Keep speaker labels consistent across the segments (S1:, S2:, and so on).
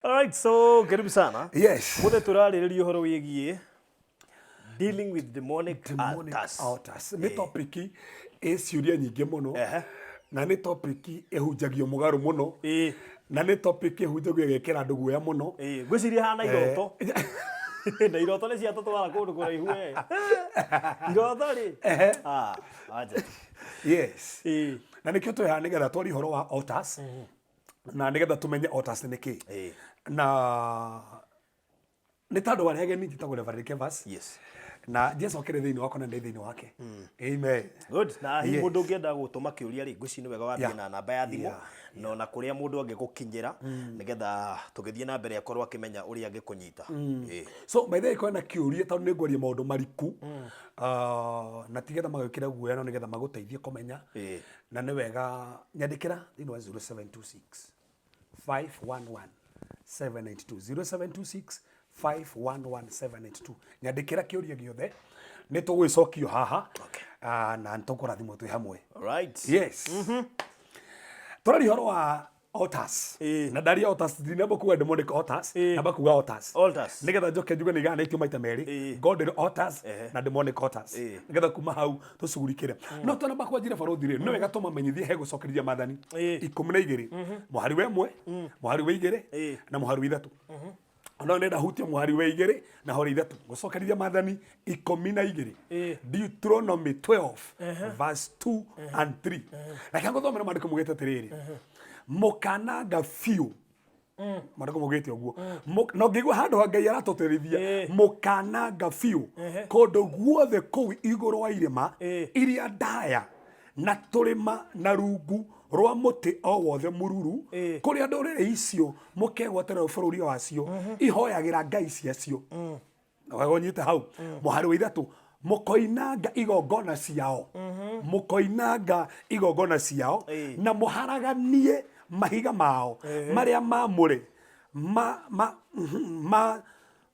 S1: Alright, so karibu sana.
S2: Yes.
S1: Mũthĩ tũrarĩrĩria ũhoro wĩgiĩ dealing with demonic,
S2: Demonic
S1: altars.
S2: altars. Nĩ topic ĩ ciũria nyingĩ mũno na nĩ topic ĩhunjagio mũgarũ mũno na nĩ topic ĩhunjagio ĩgekĩra andũ guoya mũno.
S1: Ngwĩciria hana iroto. Na iroto nĩ ciatũtwara kũndũ kũraihu we. Iroto rĩ. Ah, anja.
S2: Yes. Na nĩkĩo twĩ haha nĩgetha twarie ũhoro wa altars na nĩgetha tũmenye altars nĩ kĩ. Na nĩ tondũ arĩa ageni, njĩtagwo Reverend Kevas. Na Jesu akĩrĩ thĩinĩ wakwa na ndĩ thĩinĩ wake. Amen.
S1: Good. Na hihi mũndũ ũngĩenda gũtũma kĩũria rĩ, ngwĩciria nĩ wega wambie na namba ya thimũ na ona kũrĩa mũndũ angĩgũkinyĩra nĩgetha tũgĩthiĩ na mbere akorwo akĩmenya ũrĩa angĩkũnyita.
S2: So by the way, kwĩna kĩũria tondũ nĩ ngwaria maũndũ mariku, na tigetha magwĩkĩre guoya no nĩgetha magũteithie kũmenya. Na nĩ wega nyandĩkĩra thĩinĩ wa 0726 511 792, 0726 511 792. Nyandĩkĩra kĩũria gĩothe, nĩ tũgwĩcokio haha. Ah, na nĩ tũkũrathimwo twĩ hamwe. Yes, tũraria ũhoro wa altars. Na ndaria altars, ndinamba kuga demonic altars, namba kuga altars.
S1: Altars.
S2: Nĩgetha njoke njuge nĩ iganĩtio maita merĩ, godly altars na demonic altars, nĩgetha kuma hau tũcugurikĩre. No twanamba kwanjira, barothi rĩ, nĩ wega tũmamenyithie he gũcokereria maathani 12, mũhari wa 1, mũhari wa 2 na mũhari wa 3. Ona nenda hutia mũhari wa 2 na hori 3, gũcokereria maathani 12, Deuteronomy 12 verse 2 and 3. Reke ngũthomere maandĩko mugĩte atĩrĩrĩ, mũkananga biũ. Maandĩko maugĩte ũguo. Na ũngĩigua handũ ha Ngai aratũtĩrithia, mũkananga biũ kũndũ guothe kũu igũrũ wa irĩma iria ndaya na tũrĩma na rungu rwa mũtĩ o wothe mũruru, kũrĩa ndũrĩrĩ icio mũkegwatĩra bũrũri wacio ihoyagĩra ngai ciacio. Na wega ũnyite hau mũhari wa 3, mũkoinanga igongona ciao, mũkoinanga igongona ciao na mũharaganie mahiga mao marĩa mamũre, ma ma ma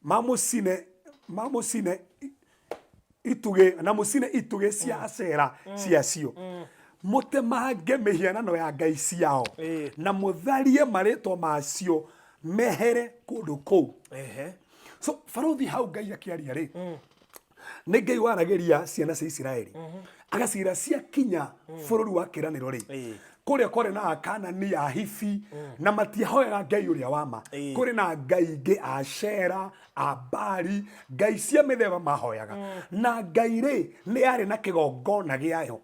S2: ma mũcine ma mũcine itugĩ na mũcine itugĩ cia Ashera ciacio, mũtemange mĩhianano ya ngai ciao na mũtharie marĩtwa macio mehere kũndũ kũu. So barothi, hau Ngai akĩaria rĩ, nĩ Ngai waragĩria ciana cia Isiraeli, agacira ciakinya bũrũri wa kĩranĩro rĩ, kũrĩa kwarĩ na Akanani, Ahifi, na matiahoyaga Ngai ũrĩa wa ma. Kũrĩ na ngai ingĩ, Ashera, Abari, ngai cia mĩthemba mahoyaga. Na ngai rĩ, nĩ yarĩ na kĩgongona gĩayo,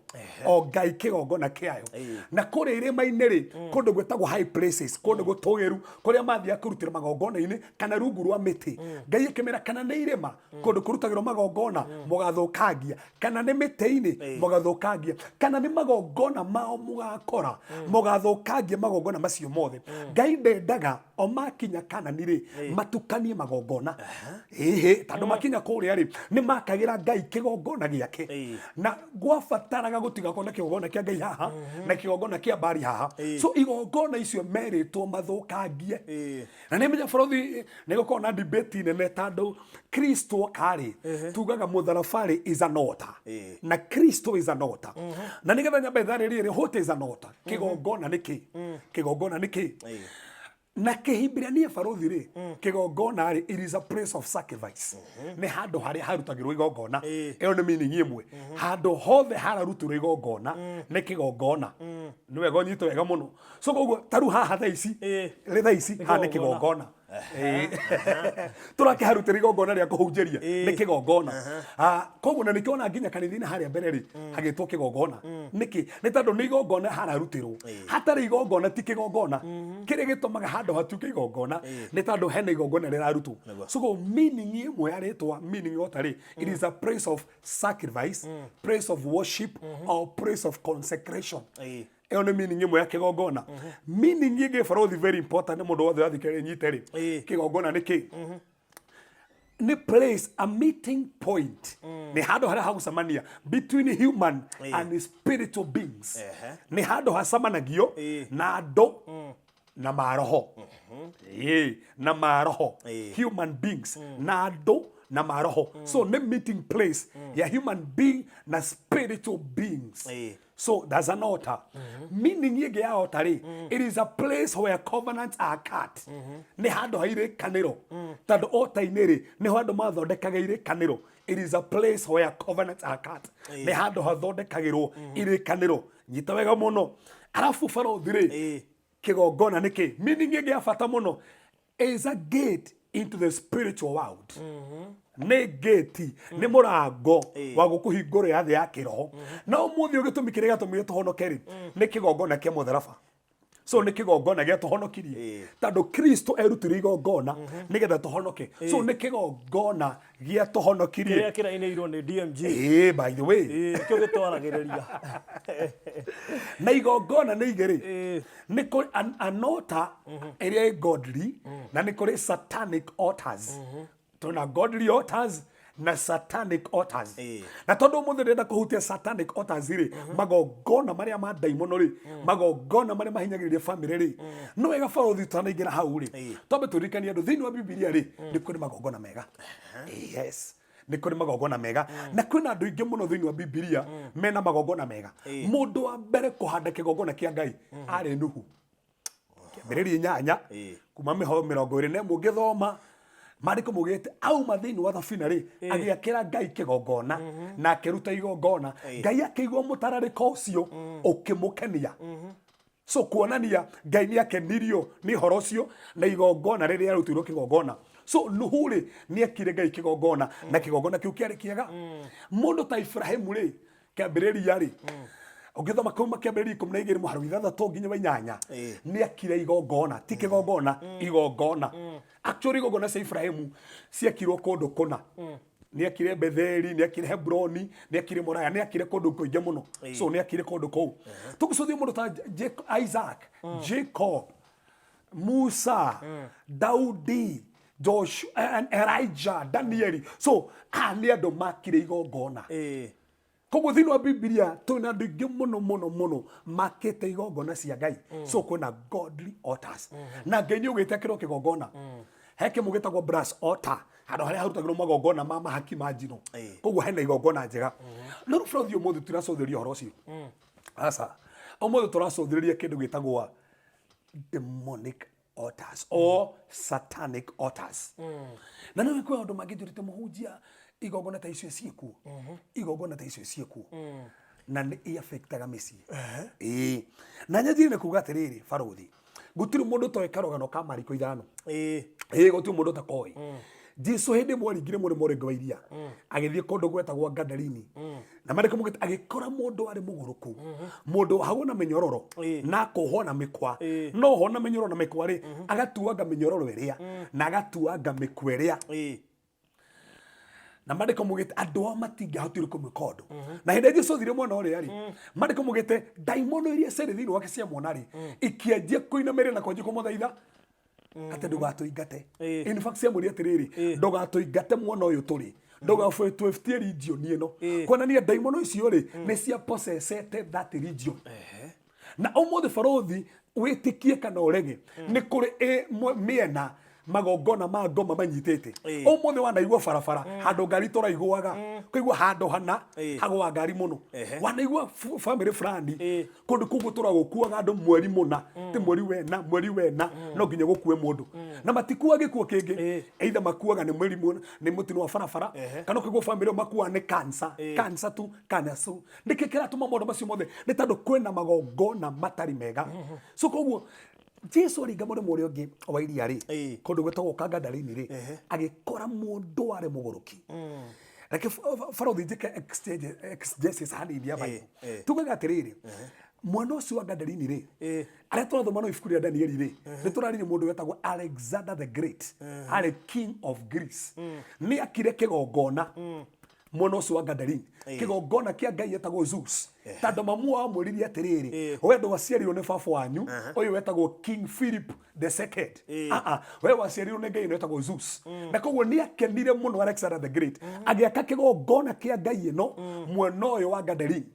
S2: o ngai kĩgongona kĩayo. Na kũrĩa irĩma-inĩ rĩ, kũndũ gwĩtagwo high places, kũndũ gũtũgĩru kũrĩa mathiaga kũrutĩra magongona-inĩ kana rungu rwa mĩtĩ. Ngai akĩmera, kana nĩ irĩma kũndũ kũrutagĩrwo magongona, mũgathũkangia, kana nĩ mĩtĩ-inĩ mũgathũkangia, kana nĩ magongona mao mũgakora, mũgathũkangia magongona macio mothe. Ngai ndendaga o makinya Kanani rĩ, matukanie magongona ĩhĩ, tondũ makinya kũrĩa rĩ, nĩ makagĩra Ngai kĩgongona gĩake. Na gwabataraga gũtigakorwo na kĩgongona kĩa Ngai haha na kĩgongona kĩa Bari haha. So igongona icio merĩtwo mathũkangie. Na nĩ menya, bũrũri, nĩ gũkorwo na debate nene, tondũ Kristo karĩ tugaga mũtharaba-rĩ is an altar na Kristo is an altar. Na nĩgetha nyambe tharĩrie rĩ, what is an altar? Kĩgongona nĩ kĩ? Kĩgongona nĩ kĩ? Na kĩhibirania, barothi rĩ, kĩgongona rĩ, it is a place of sacrifice, nĩ handũ harĩa harutagĩrwo igongona. Ĩyo nĩ meaning ĩmwe. Handũ hothe hararutĩrwo igongona nĩ kĩgongona. Nĩ wega ũnyite wega mũno. So koguo taru haha thaa ici rĩ, thaa ici haha nĩ kĩgongona. Tũrakĩharutĩra igongona rĩa kũhunjĩria, nĩ kĩgongona. Ah, koguo na nĩkĩo ona nginya kanitha-inĩ harĩa mbere rĩ, hagĩtwo kĩgongona. Nĩkĩ? Nĩ tondũ nĩ igongona hararutĩrwo. Hatarĩ igongona ti kĩgongona. Kĩrĩa gĩtũmaga handũ hatuĩke igongona nĩ tondũ hena igongona rĩrarutwo. So koguo meaning ĩmwe ya rĩtwa, meaning ota rĩ, it is a place of sacrifice, place of worship or place of consecration. Ĩyo nĩ meaning ĩmwe ya kĩgongona. Meaning ĩngĩ, barothi, very important, nĩ mũndũ wothe wathikĩrĩria nyite rĩ, kĩgongona nĩ kĩ? Nĩ place, a meeting point, nĩ handũ harĩa hagũcemania between human and spiritual beings. Nĩ handũ hacemanagio na andũ na maroho, na maroho, human beings na andũ. Na ma roho. So nĩ meeting place ya human being na spiritual beings. So that's an altar. Meaning ĩngĩ ya altar rĩ, it is a place where covenants are cut. Nĩ handũ ha irĩkanĩro, tondũ altar-inĩ rĩ, nĩho andũ mathondekaga irĩkanĩro. It is a place where covenants are cut. Nĩ handũ hathondekagĩrwo irĩkanĩro. Nyita wega mũno. Arabu barothi rĩ, kĩgongona nĩ kĩ? Meaning ĩngĩ ya bata mũno is a gate into the spiritual world. Nĩ gate, nĩ mũrango wa gũkũhingũrĩra thĩ ya kĩroho. Na ũmũthĩ ũyũ gĩtũmi kĩrĩa gĩatũmire tũhonoke rĩ, nĩ kĩgongona kĩa mũtharaba. So nĩ kĩgongona gĩatũhonokirie, tondũ Kristo erutire igongona nĩgetha tũhonoke. So nĩ kĩgongona gĩatũhonokirie.
S1: Kĩrĩa kĩrainĩirwo nĩ DMG.
S2: Ĩĩ, by the way.
S1: Ĩĩ, nĩkĩo gĩtwaragĩrĩria.
S2: Na igongona nĩ igĩrĩ. Nĩ kũrĩ an altar ĩrĩa ĩ godly, na nĩ kũrĩ satanic altars. Tuna godly altars na satanic altars. Na tondũ ũmũthĩ ndĩrenda kũhutia satanic altars rĩ, magongona marĩa ma ndaimono rĩ, magongona marĩa mahinyagĩrĩria family rĩ, no wega barothi tũtanaingĩra hau rĩ, twambe tũririkanie andũ thĩinĩ wa Bibilia rĩ, nĩ kũrĩ magongona mega. Yes, nĩ kũrĩ magongona mega, na kwĩna andũ aingĩ mũno thĩinĩ wa Bibilia mena magongona mega. Mũndũ wa mbere kũhanda kĩgongona kĩa Ngai arĩ Nuhu. Kĩambĩrĩria 8 kuma mĩho 21, ũngĩthoma maandĩko maugĩte auma thĩinĩ wa thabina rĩ, agĩakĩra Ngai kĩgongona na akĩruta igongona. Ngai akĩigua mũtararĩko ũcio ũkĩmũkenia. So kuonania Ngai nĩ akenirio nĩ ũhoro ũcio na igongona rĩrĩa rĩarutirwo kĩgongona. So Nuhu rĩ, nĩ akire Ngai kĩgongona, na kĩgongona kĩu kĩarĩ kĩega. Mũndũ ta Ibrahimu rĩ, kĩambĩrĩria rĩ, ũngĩthoma kuma kĩambĩrĩria 12 mũhari wa 6 nginya wa 8, nĩ akire igongona, ti kĩgongona, igongona. Actually igongona cia Ibrahimu ciakirwo kũndũ kũna. Nĩ akire Betheli, nĩ akire Hebroni, nĩ akire Moraya, nĩ akire kũndũ kũingĩ mũno. So nĩ akire kũndũ kũu. Tũgĩcũthia mũndũ ta Isaac, Jacob, Musa, Daudi, Joshua, and Elijah, Danieli. So aya nĩ andũ makire igongona. Koguo thĩinĩ wa Bibilia twĩna andũ aingĩ mũno mũno mũno makĩte igongona cia Ngai. So kwĩna godly altars. Na Ngai nĩ augĩte akĩrwo kĩgongona. He kĩmwe gĩtagwo brass altar, handũ harĩa harutagĩrwo magongona ma mahaki ma njino. Koguo hena igongona njega. No rĩu bũrũri ũmũthĩ tũtiracũthĩrĩria ũhoro ũcio. Aca. Ũmũthĩ tũracũthĩrĩria kĩndũ gĩtagwo demonic altars or satanic altars. Na nĩ kwĩ andũ mangĩnjũrĩte, mũhunjia, igongona ta icio ciĩkuo? Igongona ta icio ciĩkuo, na nĩ iaffectaga mĩciĩ. Ĩĩ, na nyanjire nĩ kuga atĩrĩrĩ, barothi, gũtirĩ mũndũ ũtoĩ karũgano ka Mariko 5. Ĩĩ, gũtirĩ mũndũ ũtakoĩ. Jesu hĩndĩ ĩmwe aringire mũrĩmo ũrĩa ũngĩ wa iria, agĩthiĩ kũndũ gwetagwo Gadarini, na marĩko mũgĩte agĩkora mũndũ warĩ mũgũrũku, mũndũ wahagwo na mĩnyororo na akohwo na mĩkwa. No ohwo na mĩnyororo na mĩkwa rĩ, agatuanga mĩnyororo ĩrĩa na agatuanga mĩkwa ĩrĩa. Na mandĩko mugĩte andũ ao matingĩahotire kũmwĩka ũndũ. Na hĩndĩ ĩrĩa Jesu athire mwena ũrĩa rĩ, mandĩko mugĩte ndaimono iria ciarĩ thĩinĩ wake ciamuona rĩ, ikĩanjia kũinamĩrĩra na kwanjia kũmũthaitha atĩ ndũgatũingate. In fact ciamwĩrire atĩrĩrĩ, ndũgatũingate mwena ũyũ tũrĩ, ndũgatwĩtie region ĩno. Kuonania ndaimono icio rĩ, nĩ cia possessete that region. Na ũmũthĩ barothi, wĩtĩkie kana ũrege, nĩ kũrĩ mĩena magongona ma ngoma manyitĩte. Ũmũthĩ wanaigua barabara handũ ngari tũraigũaga, kũigua handũ hana hagũa ngari mũno. Wanaigua family fulani, kũndũ kũu gũtũra gũkuaga andũ mweri mũna, ti mweri wena, mweri wena no nginya gũkue mũndũ, na matikua gĩkuo kĩngĩ. Either makuaga nĩ mĩrimũ, nĩ mũtino wa barabara, kana ũkaigua family ĩyo makuaga nĩ cancer, cancer tu, cancer tu. Nĩkĩ kĩratũma maũndũ macio mothe? Nĩ tondũ kwĩna magongona matarĩ mega. So koguo Jesu aringa mũrĩmo ũrĩa ũngĩ wa iria rĩ, kũndũ gwĩtagwo Kangandari-inĩ rĩ, agĩkora mũndũ warĩ mũgũrũki. Reke barothi njĩke exegesis hanini ya Bible. Tugaga atĩrĩrĩ, mwana ũcio wa Gadarini rĩ, arĩa tũrathoma no ibuku rĩa Danieli rĩ, nĩ tũraririe mũndũ wetagwo Alexander the Great, arĩ king of Greece. Nĩ akire kĩgongona mwena ũcio wa Gadarini, kĩgongona kĩa ngai etagwo Zeus, tondũ mamu wao amwĩrire atĩrĩrĩ, we ndwaciarirwo nĩ baba wanyu ũyũ wetagwo King Philip the Second. Ah, ah, we waciarirwo nĩ ngai ĩno ĩtagwo Zeus. Na koguo nĩ akenire mũno Alexander the Great, agĩaka kĩgongona kĩa ngai ĩno mwena ũyũ wa Gadarini.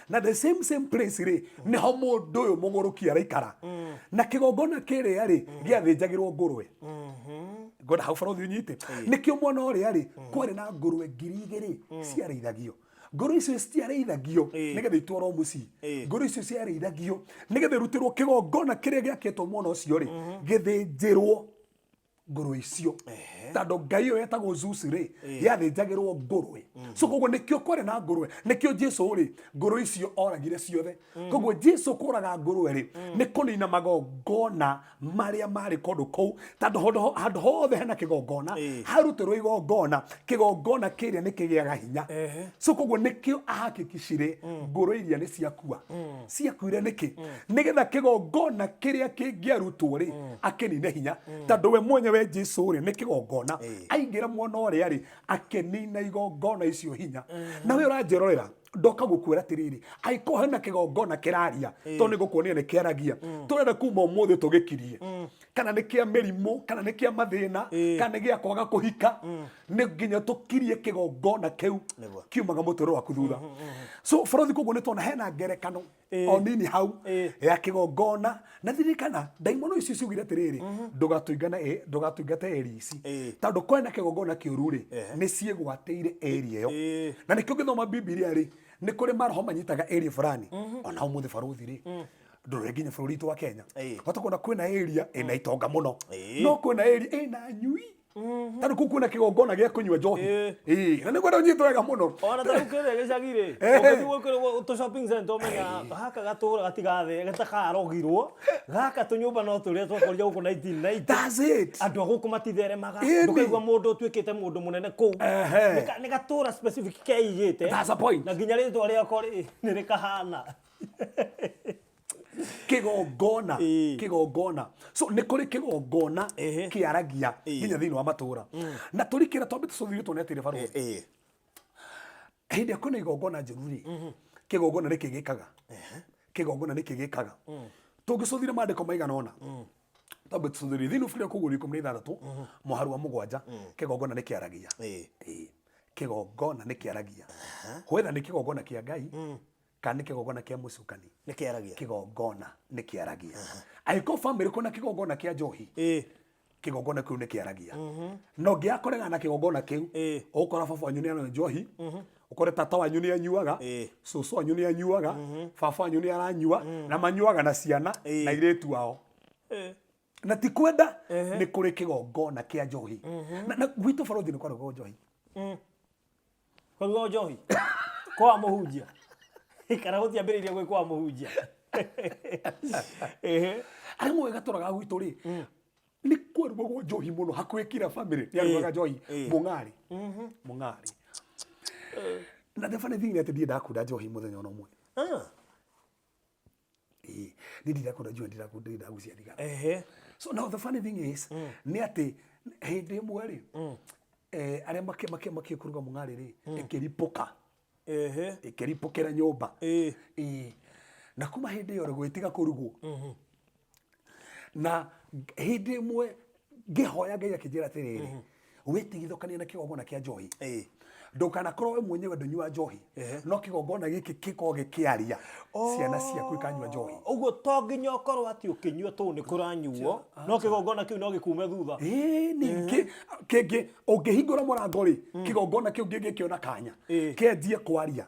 S2: Na the same same place rĩ, nĩho mũndũ ũyũ mũgũrũki araikara, na kĩgongona kĩrĩa rĩ, gĩathĩnjagĩrwo ngũrwe. Ngwenda hau barothi ũnyite. Nĩkĩo mwana ũrĩa rĩ, kwarĩ na ngũrwe 2000 ciarĩithagio. Ngũrwe icio citiarĩithagio nĩgetha itwarwo mũciĩ. Ngũrwe icio ciarĩithagio nĩgetha irutĩrwo kĩgongona kĩrĩa gĩakĩtwo mwana ũcio rĩ, gĩthĩnjĩrwo ngũrwe icio, tondũ ngai ĩyo yetagwo Zeus rĩ, yathĩnjagĩrwo ngũrwe. So koguo nĩkĩo kwarĩ na ngũrwe. Nĩkĩo Jesu rĩ, ngũrwe icio oragire ciothe. Koguo Jesu kũraga ngũrwe rĩ, nĩ kũnina magongona marĩa marĩ kũndũ kũu, tondũ handũ hothe hena kĩgongona, harutĩrwo igongona, kĩgongona kĩrĩa nĩ kĩgĩaga hinya. So koguo nĩkĩo ahakikicire ngũrwe iria nĩ ciakua. Ciakuire nĩkĩ? Nĩgetha kĩgongona kĩrĩa kĩngĩarutwo rĩ, akĩnine hinya, tondũ we mwenyewe Jesu rĩ nĩ kĩgongona. Aingĩra mwena ũrĩa rĩ, akĩnina igongona icio hinya. Na we ũranjĩrorera, ndoka gũkwĩra atĩrĩrĩ, angĩkorwo hena kĩgongona kĩraria, tondũ nĩ ngũkuonia nĩ kĩaragia, tũrenda kuma ũmũthĩ tũgĩkirie, kana nĩ kĩa mĩrimũ, kana nĩ kĩa mathĩna, kana nĩ gĩa kwaga kũhika, nĩ nginya tũkirie kĩgongona kĩu kiumaga mũtũrĩre waku thutha. So bũrũri, koguo nĩ tuona hena ngerekano o nini hau ya kĩgongona. Na ririkana ndaimono icio ciugire atĩrĩrĩ, ndũgatũingate eri ici, tondũ kwena kĩgongona kĩũru rĩ, nĩ ciĩgwatĩire area ĩyo. Na nĩkĩo ũngĩthoma Bibilia rĩ, nĩ kũrĩ maroho manyitaga area fulani. Ona ũmũthĩ barũthi rĩ, ndũrore nginya bũrũri witũ wa Kenya, wahota kuona kwĩna area ĩna itonga mũno, no kwĩna area ĩna anyui, tondũ kũu kwĩna kĩgongona gĩa kũnyua njohi. Ĩĩ, na nĩngwenda ũnyite wega mũno.
S1: Ona ta rĩu kĩrĩa gĩcagi rĩ, ũngĩthiĩ gwĩkĩrwo tũ shopping center, ũmenya gaka gatũra gatigathe gatakarogirwo, gaka tũnyũmba no tũrĩa twakorire gũkũ 1990.
S2: That's it.
S1: Andũ a gũkũ matitheremaga.
S2: Ĩni.
S1: Ndũkaigua mũndũ ũtuĩkĩte mũndũ mũnene kũu. Nĩ gatũra specific keigĩte.
S2: That's a point.
S1: Na nginya rĩtwa rĩako rĩ nĩ rĩkahana.
S2: Kĩgongona. Kĩgongona. So nĩ kũrĩ kĩgongona kĩaragia nginya thĩinĩ wa matũra. Na tũrikĩra twambe tũcũthĩrĩrie tuone atĩrĩ, barũthi, hĩndĩ ĩrĩa kwĩna igongona njũru rĩ, kĩgongona nĩkĩ gĩkaga? Kĩgongona nĩkĩ gĩkaga? Tũngĩcũthĩrĩria maandĩko maigana ũna, twambe tũcũthĩrĩrie thĩinĩ wa ibuku rĩa Kũguũrio 16 mũhari wa 7, kĩgongona nĩ kĩaragia. Ĩĩ. Kĩgongona nĩ kĩaragia, whether nĩ kĩgongona kĩa Ngai kana nĩ kĩgongona kĩa mũcukani.
S1: Nĩ kĩaragia.
S2: Kĩgongona nĩ kĩaragia. Angĩkorwo famĩlĩ kwĩna kĩgongona kĩa njohi, kĩgongona kĩu nĩ kĩaragia. Na ũngĩaga kũregana na kĩgongona kĩu, ũgũkora baba wanyu nĩ aranyua njohi, ũkore tata wanyu nĩ anyuaga, cũcũ wanyu nĩ anyuaga, baba wanyu nĩ aranyua, na manyuaga na ciana na airĩtu ao. Na ti kwenda, nĩ kũrĩ kĩgongona kĩa njohi. Na gwitũ barũthi nĩ kwarugagwo njohi.
S1: Kwarugagwo njohi kwa mũhunjia kana gũtiambĩrĩirie gwĩ kwa mũhunjia?
S2: Arĩa moĩ gatũraga gwitũ rĩ, nĩ kwarugagwo njohi mũno. Hakuhĩ kila family nĩ arugaga njohi. Mũng'arĩ, mũng'arĩ. Na the funny thing nĩ atĩ ndirĩ ndakunda njohi mũthenya ona ũmwe. Ĩĩ, niĩ ndindakunda njohi, ndirĩ ndagucia thigara. So now the funny thing is nĩ atĩ hĩndĩ ĩmwe rĩ, arĩa makĩ kũruga mũng'arĩ rĩ, ĩkĩripũka, ĩkĩripũkĩra nyũmba. Ĩĩ. Na kuma hĩndĩ ĩyo rĩ, gũgĩtiga kũrugwo. Na hĩndĩ ĩmwe ngĩhoya Ngai akĩnjĩra atĩrĩrĩ, wĩtigithũkanie na kĩgongona kĩa njohi. Ndũkanakorwo we mwenyewe ndũnyua njohi, no kĩgongona gĩkĩ gĩkorwo gĩkĩaria, ciana ciaku ikanyua njohi.
S1: Ũguo to nginya ũkorwo atĩ ũkĩnyua tũũ nĩ kũranyuo, no kĩgongona kĩu no gĩkume thutha.
S2: Ĩĩ, ningĩ kĩngĩ ũngĩhingũra mũrango rĩ, kĩgongona kĩu ngĩngĩkĩona kanya kĩanjie kwaria,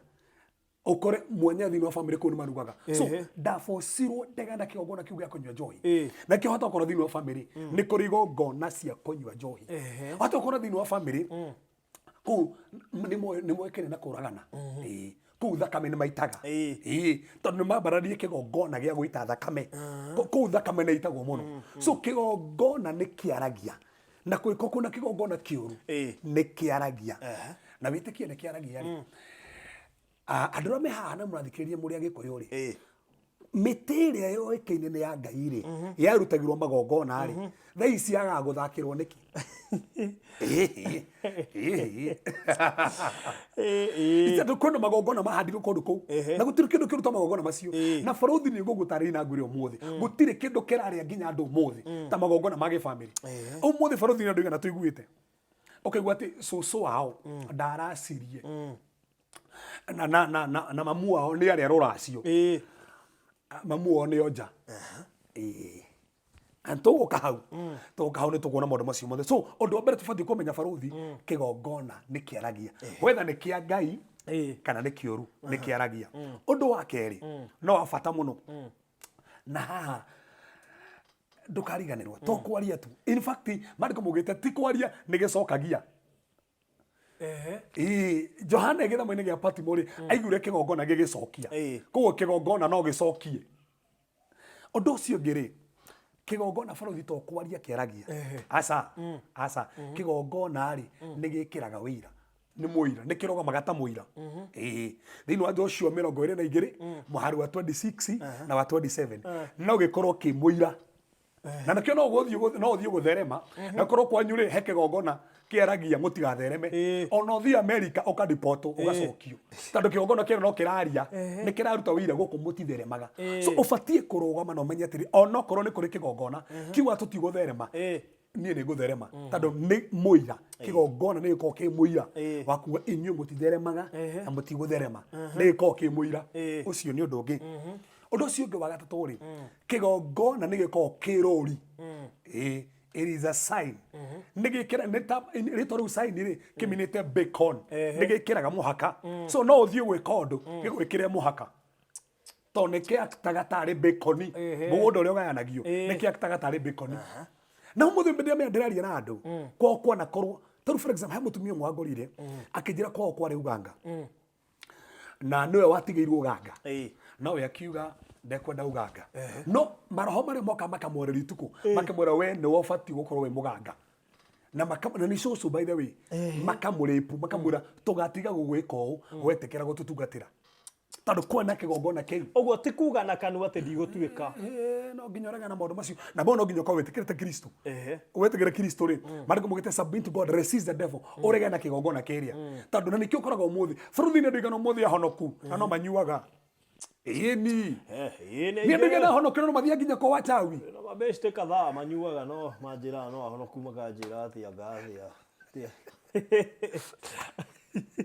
S2: ũkore mwenyewe thĩinĩ wa family kũu nĩ marugaga. So ndabocirwo ndegana kĩgongona kĩu gĩa kũnyua njohi. Na kĩo hota gũkorwo thĩinĩ wa family nĩ kũrĩ igongona cia kũnyua njohi. Hota gũkorwo thĩinĩ wa family kũu nĩ moĩkaine na kũragana. Ĩĩ. Kũu thakame nĩ maitaga. Ĩĩ, tondũ nĩ mambararie kĩgongona gĩa gũita thakame. Kũu thakame nĩ itagwo mũno. So kĩgongona nĩ kĩaragia, na kũngĩkorwo kwĩna kĩgongona kĩũru, nĩ kĩaragia. Na wĩtĩkie nĩ kĩaragia rĩ, andũ arĩa me haha na mũrathikĩrĩria mũrĩ Agĩkũyũ rĩ, mĩtĩ ĩrĩa yoĩkaine nĩ ya Ngai rĩ, yarutagĩrwo magongona rĩ, thaa ici yagaga gũthakĩrwo nĩkĩ? Ĩhĩ. Tondũ kwĩna magongona mahandirwo kũndũ kũu, na gũtirĩ kĩndũ kĩruta magongona macio. Na barũthi nĩ ngũgũtarĩria na ngwĩre ũmũthĩ gũtirĩ kĩndũ kĩrarĩa nginya andũ ũmũthĩ ta magongona ma gĩbamĩrĩ. Ũmũthĩ barũthi nĩ andũ igana tũiguĩte ũkaigua atĩ cũcũ wao ndaracirie na mamu wao nĩ arĩa rũracio, mamu wao nĩ onja. Ĩĩ. Na tũgũka hau, tũgũka hau nĩ tũkuona maũndũ macio mothe. So ũndũ wa mbere tũbatiĩ kũmenya, barũthi, kĩgongona nĩ kĩaragia, whether nĩ kĩa Ngai kana nĩ kĩũru, nĩ kĩaragia. Ũndũ wa kerĩ no wa bata mũno, na haha ndũkariganĩrwo, to kwaria tu. In fact, maandĩko maugĩte ti kwaria nĩ gĩcokagia. Ĩĩ, Johana gĩthama-inĩ gĩa Patimo rĩ, aiguire kĩgongona gĩgĩcokia. Koguo kĩgongona no gĩcokie. Ũndũ ũcio ũngĩ rĩ, kĩgongona, barũthi, to kwaria kĩaragia. Aca, aca. Kĩgongona rĩ, nĩ gĩkĩraga wĩira, nĩ mũira, nĩ kĩrũgamaga ta mũira. Ĩĩ, thĩinĩ wa Joshua 22 mũhari wa 26 na wa 27, no gĩkorwo kĩ mũira, na nakĩo no gũthiĩ, no ũthiĩ gũtherema, na korwo kwanyu rĩ he kĩgongona kĩaragia mũtigathereme. Ona ũthiĩ America ũkaribotwo, ũgacokio, tondũ kĩgongona kĩrĩa no kĩraria, nĩ kĩraruta wĩira gũkũ mũtitheremaga. So ũbatiĩ kũrũgama na ũmenye atĩrĩ, onokorwo nĩ kũrĩ kĩgongona kiuga tũtigũtherema, niĩ nĩ ngũtherema, tondũ nĩ mũira. Kĩgongona nĩ gĩkoragwo kĩ mũira wa kuga inyuĩ mũtitheremaga na mũtigũtherema, nĩ gĩkoragwo kĩ mũira. Ũcio nĩ ũndũ ũngĩ. Ũndũ ũcio ũngĩ wa gatatũ rĩ, kĩgongona nĩ gĩkoragwo kĩ rũri. Ĩĩ, it is a sign. Nĩ gĩkĩra, nĩ ta rĩtwa rĩu sign rĩ, kĩminĩte beacon, nĩ gĩkĩraga mũhaka. So no ũthiĩ gwĩka ũndũ gĩgwĩkĩre mũhaka, tondũ nĩ kĩaktaga tarĩ beacon. Mũgũnda ũrĩa ũgayanagio nĩ kĩaktaga tarĩ beacon. Na ũmũthĩ ndĩramenya ndĩraria na andũ kwao kwanakorwo tarĩu, for example, he mũtumia ũmwe wangorire akĩnjĩra kwao kwarĩ uganga na nĩwe watigĩirwo uganga, nowe akiuga ndekwenda uganga, no maroho marĩa moka makamwarĩria itukũ makamwĩra, "We nĩwe ũbatiĩ gũkorwo wĩ mũganga." Na na nĩ cũcũ, by the way, makamũrĩpu, makamwĩra, "Tũgatiga gũgwĩka ũũ wetĩkĩra gũtũtungatĩra," tondũ kwena kĩgongona kĩu.
S1: Ũguo ti kuga na kanua atĩ ndigũtuĩka.
S2: No nginya ũregane na maũndũ macio, na bo no nginya ũkorwo wĩtĩkĩrĩte Kristo. Wetĩkĩre Kristo rĩ, maandĩko maugĩte, "Submit to God, resist the devil." Ũregane na kĩgongona kĩrĩa, tondũ na nĩkĩo ũkoraga ũmũthĩ bũrũri-inĩ andũ aigana ũmũthĩ ahonoku na no manyuaga. Ĩni.
S1: Ĩĩ, nĩ
S2: nĩ andũ aigana ahonoku no mathiaga nginya kwa wachawi.
S1: Na mabeshte kadhaa manyuaga, no manjĩraga no ahonoku, makanjĩra atĩa ngathĩa.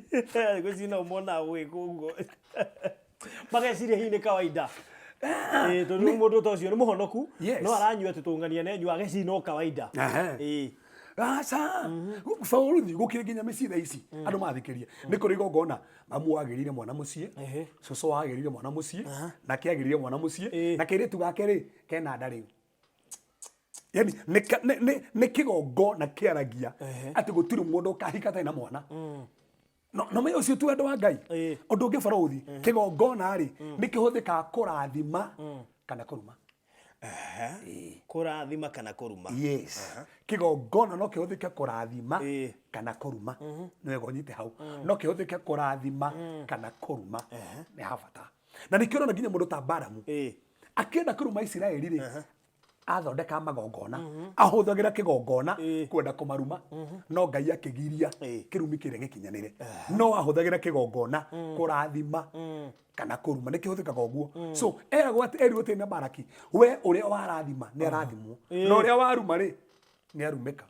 S1: Thikũ ici no monaga gwĩka ũguo mageciria hihi nĩ kawaida. Tondũ rĩu mũndũ ta ũcio nĩ mũhonoku, no aranyua atĩ tũng'ania na enyua, ageciria no kawaida.
S2: Aca, bũrũri gũkĩrĩ nginya mĩciĩ thaa ici andũ mathikĩria nĩ kũrĩ igongona. Mamu wagĩrĩire mwana mũciĩ, cũcũ wagĩrĩire mwana mũciĩ, nake agĩrĩire mwana mũciĩ, na kairĩtu gake rĩ kena nda rĩu. Yani nĩ kĩgongona kĩaragia atĩ gũtirĩ mũndũ ũkahika atarĩ na mwana. No menya ũcio tu wendo wa Ngai. Ũndũ ũngĩ, barũthi, kĩgongona rĩ nĩ kĩhũthĩkaga kũrathima kana kũruma.
S1: Kũrathima kana kũruma.
S2: Yes, kĩgongona no kĩhũthĩke kũrathima kana kũruma. Nĩ wega ũnyite hau, no kĩhũthĩke kũrathima kana kũruma, nĩ habata. Na nĩkĩo ũrona nginya mũndũ ta Baramu akĩenda kũruma Isiraeli rĩ, athondeka magongona, ahũthagĩra kĩgongona kwenda kũmaruma, no Ngai akĩgiria kĩrumi kĩrĩa gĩkinyanĩre. No ahũthagĩra kĩgongona kũrathima kana kũruma, nĩ kĩhũthĩkaga ũguo. So eragwo atĩ, erirwo atĩ na Baraki, we ũrĩa warathima nĩ arathimwo, na ũrĩa waruma rĩ nĩ arumĩka,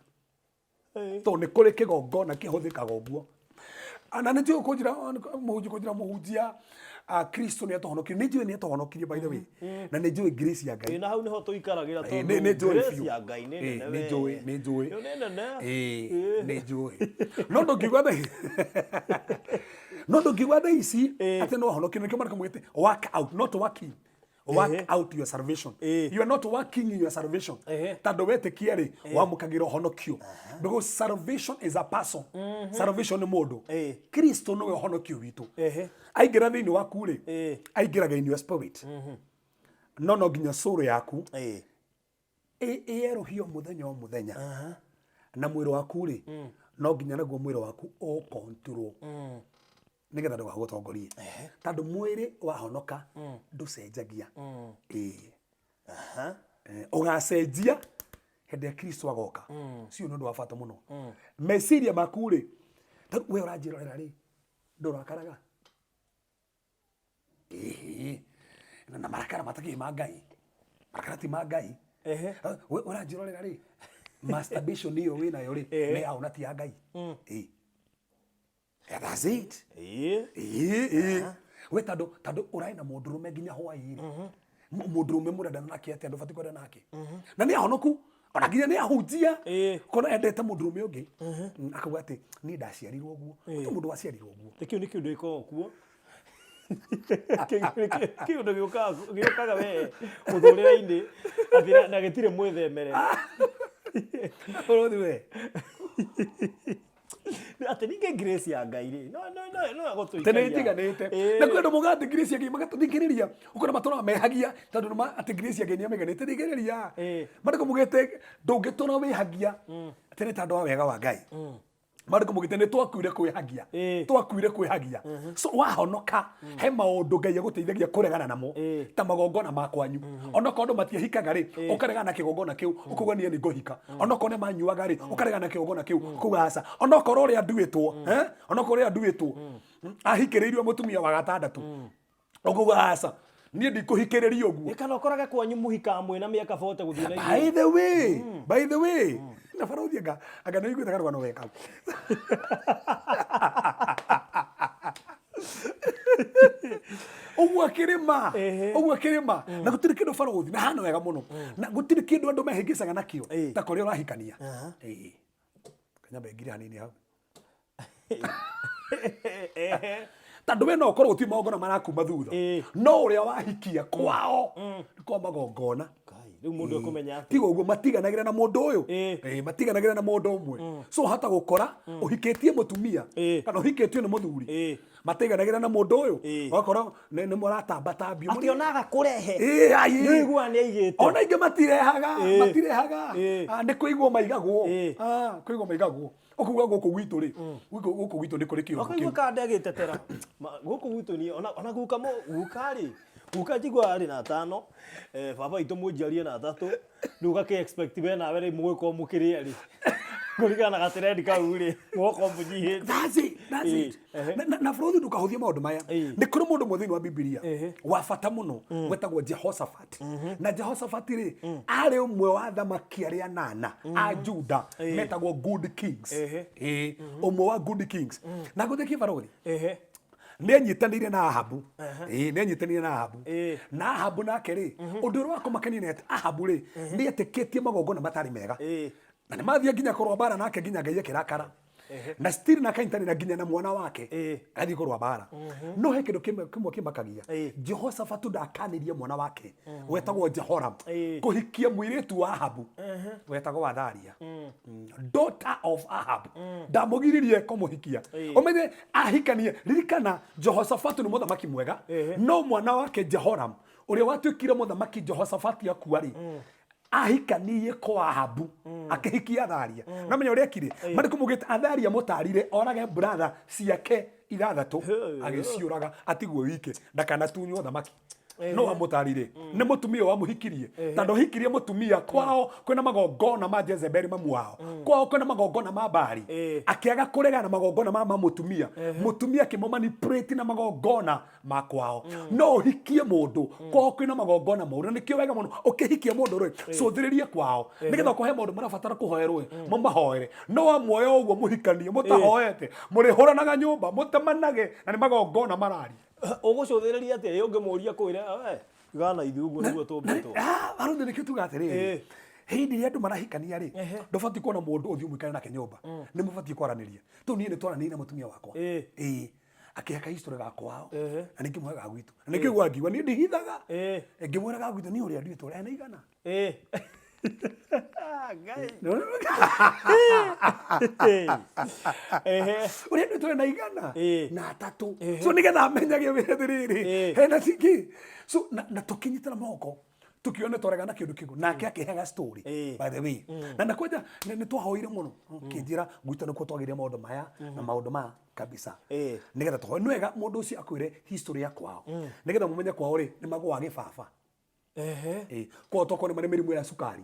S2: tondũ nĩ kũrĩ kĩgongona kĩhũthĩkaga ũguo. Na nĩ njũĩ kũnjĩra mũhunjia, kũnjĩra mũhunjia, Kristo nĩ atũhonokirie. Nĩ njũĩ nĩ atũhonokirie, by the way, na nĩ njũĩ grace ya Ngai.
S1: Na hau nĩho tũikaragĩra, tondũ
S2: nĩ njũĩ
S1: grace
S2: biũ.
S1: ya Ngai nĩ nene.
S2: Nĩ
S1: We.
S2: njũĩ, nĩ njũĩ.
S1: Ĩyo nĩ nene.
S2: Ĩĩ, nĩ njũĩ, no ndũngiuga thaa ici atĩ no ahonokirio. Nĩkĩo marĩko maugĩte, "Work out, not working. Work out your salvation." You are not working in your salvation, tondũ wetĩkia rĩ, wamũkagĩra ũhonokio, because salvation is a person. Salvation nĩ mũndũ. Kristo nĩwe ũhonokio witũ. Aingĩra thĩinĩ waku rĩ, aingĩraga in your spirit, no nginya soul yaku ĩerũhio mũthenya o mũthenya, na mwĩrĩ waku rĩ, no nginya naguo mwĩrĩ waku ũkontrol nĩgetha ndũgagũtongorie, tondũ mwĩrĩ wahonoka ndũcenjagia. Ĩĩ. Ũgacenjia hĩndĩ ya Kristo agoka. Cio nĩ ũndũ wa bata mũno. Meciria maku rĩ, ta we ũranjĩrorera rĩ, ndũrakaraga? Ĩhĩ. Na marakara matakĩrĩ ma Ngai, marakara ti ma Ngai. We ũranjĩrorera rĩ, masturbation ĩyo wĩnayo rĩ, nĩ yaũ na ti ya Ngai? Ĩĩ. Yeah, that's it. Ĩĩ, ĩĩ. We tondũ ũrarĩ na mũndũrũme nginya hwaĩ-rĩ, Mũndũrũme mũrendana nake atĩa ndũbatiĩ kwenda nake na nĩ ahonoku ona nginya nĩ ahunjia. Kona endete mũndũrũme ũngĩ, akauga atĩ niĩ ndaciarirwo ũguo. Gũtirĩ mũndũ waciarirwo ũguo.
S1: Kĩu nĩ kĩũndũ gĩkoragwo kuo. Kĩũndũ gĩũkaga we mũtũrĩre-inĩ atĩ na gĩtirĩ mwĩthemere.
S2: Bũrũri we.
S1: Atĩ ningĩ grace ya Ngai rĩ, no
S2: tene ĩgũtũikaria. Ĩtiganĩte. Na kwĩ andũ moigaga atĩ grace ya Ngai magatũthikĩrĩria, ũkona matũraga mehagia tondũ nĩma atĩ grace ya Ngai nĩamaiganĩte. Thikĩrĩria, mandĩko mugĩte ndũngĩtũra wĩhagia atĩ nĩ tondũ wa wega wa Ngai. Mandĩko mugĩte nĩ twakuire kwĩhagia. Twakuire kwĩhagia. So wahonoka, he maũndũ Ngai agũteithagia kũregana namo, ta magongona ma kwanyu. Onokorwo andũ matiahikaga rĩ, ũkaregana na kĩgongona kĩu, ũkauga niĩ nĩ ngũhika. Onokorwo nĩ manyuaga rĩ, ũkaregana na kĩgongona kĩu, ũkauga aca. Onokorwo ũrĩa nduĩtwo, onokorwo ũrĩa nduĩtwo ahikĩrĩirio mũtumia wa gatandatũ, ũkauga aca, niĩ ndikũhikĩrĩria ũguo.
S1: Ĩ, kana ũkorage kwanyu mũhikaga mwĩna mĩaka 40 gũthiĩ na
S2: igũrũ. By the way, na barũthi anga nĩ ũiguĩte karũgano weka. Ũguo akĩrĩma, ũguo akĩrĩma, na gũtirĩ kĩndũ, barũthi, na hana wega mũno, na gũtirĩ kĩndũ andũ mehĩngĩcaga nakĩo ta kũrĩa ũrahikania. Kanyambe ngire hanini hau, tondũ we no ũkorwo gũtirĩ magongona marakuma thutha, no ũrĩa wahikia kwao nĩ kwa magongona.
S1: Kai, rĩu mũndũ ekũmenya atĩa?
S2: Tiga ũguo matiganagĩra na mũndũ ũyũ. Matiganagĩra na mũndũ ũmwe. So hata gũkora ũhikĩtie mũtumia kana ũhikĩtio nĩ mũthuri matiganagĩra na mũndũ ũyũ, ũgakora nĩ mũratambatambio.
S1: Atĩ ona agakũrehe.
S2: Ĩ, ai.
S1: Nĩ ũiguaga nĩ aigĩte.
S2: Ona ingĩ matirehaga. Matirehaga. Ah, nĩ kũigwo maigagwo. Ah, kũigwo maigagwo, ũkuga gũkũ gwitũ rĩ, gũkũ gwitũ nĩ kũrĩ kĩũndũ
S1: Ũkaigua
S2: kĩu.
S1: Kanda agĩtetera. Gũkũ gwitũ niĩ ona guka guka rĩ, guka njiguaga arĩ na atano, baba witũ mũnjiarie na atatũ, rĩu ũgakĩ expect we nawe rĩ mũgũkorwo mũkĩrĩ erĩ kũringana na gatrendi kau rĩ, mũgakorwo mũnyihĩte.
S2: That's it, that's it. Na bũrũri ndũkahũthie maũndũ maya. Nĩ kũrĩ mũndũ ũmwe thĩinĩ wa Bibilia wa bata mũno wetagwo Jehoshaphat. Na Jehoshaphat rĩ, arĩ ũmwe wa athamaki arĩa anana a Juda metagwo good kings. Ũmwe wa good kings. Na ngũthĩkie, barũthi, nĩ anyitanĩire na Ahabu. Nĩ anyitanĩire na Ahabu. Na Ahabu nake rĩ, ũndũ ũrĩa wa kũmakania nĩ atĩ Ahabu rĩ, nĩ etĩkĩtie magongona matarĩ mega, na nĩ mathiĩ nginya kũrũa mbara nake nginya Ngai akĩrakara, na still na akanyitanĩra nginya na mwana wake agathiĩ kũrũa mbara. No he kĩndũ kĩmwe kĩmakagia. Jehoshafatu ndakanirie mwana wake wetagwo Jehoram kũhikia mũirĩtu wa Ahabu wetagwo Athalia, daughter of Ahab. Ndamũgiririe kũmũhikia. Ũmenye ahikanie, ririkana Jehoshafatu nĩ mũthamaki mwega, no mwana wake Jehoram ũrĩa watuĩkire mũthamaki Jehoshafatu akua rĩ, ahikanirie kwa Ahabu, akĩhikia Athalia. Na menya ũrĩa ekire, marĩ kũmũgĩte Athalia mũtarire orage brother ciake ithathatũ, agĩciũraga atigwo wike ndakanatunywo thamaki. No amũtarire nĩ mũtumia wamũhikirie, tondũ hikirie mũtumia kwao kwĩna magongona ma Jezebeli, mamu wao kwao kwĩna magongona ma Bali. Akĩaga kũregana na magongona ma mũtumia, mũtumia akĩmũ na magongona ma kwao. No ũhikie mũndũ kwao kwĩna magongona moru, na nĩkĩo wega mũno ũkĩhikia mũndũ rĩ, cũthĩrĩrie kwao nĩgetha ũkohe maũndũ marabatara kũhoerwo ĩ, mũmahoere. No wamuoya ũguo mũhikanie mũtahoete, mũrĩhũranaga nyũmba, mũtemanage, na nĩ magongona mararia.
S1: Ũgũcũthĩrĩria atĩa? Ĩ ũngĩmũria kwĩre we gana ithuĩ ũguo nĩguo tũmbĩtwo.
S2: Arũthi nĩkĩo tuga atĩrĩrĩ, hĩndĩ ĩrĩa andũ marahikania rĩ, ndũbatiĩ kuona mũndũ ũthiĩ ũmũikare nake nyũmba, nĩ mũbatiĩ kwaranĩria. Tondũ niĩ nĩ twaranĩirie na mũtumia wakwa, akĩhaka history ga kwao, na nĩ ngĩmũhe ga gwitũ, na nĩkĩo gwa ngiuga niĩ ndihithaga. Ngĩmwĩra ga gwitũ niĩ ũrĩa nduĩtwo ena igana.
S1: Ngai.
S2: Ũrĩa nduĩtwo ena igana na atatũ, so nĩgetha amenyage wĩ atĩrĩrĩ, hena cingĩ. So na tũkĩnyitana moko, tukiona twaregana kĩndũ kĩu, nake akĩheaga story. By the way, na kwanja nĩ twahoire mũno, kĩnjĩra gwitũ nĩkuo twagĩire maũndũ maya na maũndũ maya kabisa. Nĩgetha tũhoe, nĩ wega mũndũ ũcio akwĩre history ya kwao, nĩgetha mũmenye kwao rĩ nĩ magũaga gĩbaba. Kwao tokorwo nĩ marĩ mĩrimũ ya cukari,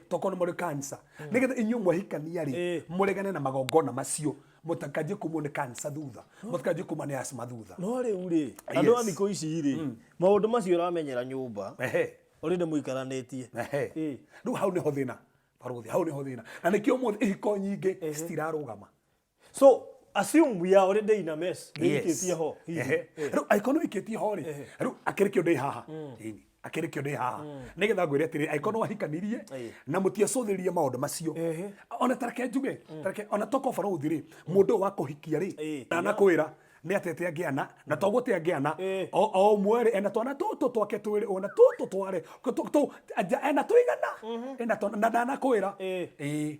S2: tokorwo nĩ marĩ cancer, nĩgetha inyuĩ mwahikania rĩ, mũregane na magongona macio, mũtakanjie kumwo nĩ cancer thutha, mũtikanjie kuma nĩ asthma thutha.
S1: No rĩu rĩ, andũ a thikũ ici rĩ, maũndũ macio ũramenyera nyũmba ũrĩ nĩ mũikaranĩtie.
S2: Rĩu hau nĩho thĩna, barũthi, hau nĩho thĩna, na nĩkĩo ũmũthĩ ihiko nyingĩ citirarũgama.
S1: So assume we are already in a mess. Nĩ wikĩtie ho hihi.
S2: Rĩu angĩkorwo nĩ wĩikĩtie ho rĩ, rĩu akĩrĩ kĩo ndĩ haha. Ĩni. Akĩrĩ kĩo ndĩ haha nĩgetha ngwĩre atĩrĩ, angĩkorwo nĩ wahikanirie na mũtiacũthĩrĩrie maũndũ macio, ona tareke njuge, tareke ona toko barũthi rĩ, mũndũ ũyũ wa kũhikia rĩ, ndanakwĩra nĩ atete angĩana na to gũte angĩana, o ũmwe rĩ ena twana tũtũ twake twĩrĩ, ona tũtũ tware ena tũigana, ena twana na ndanakwĩra. Ĩĩ.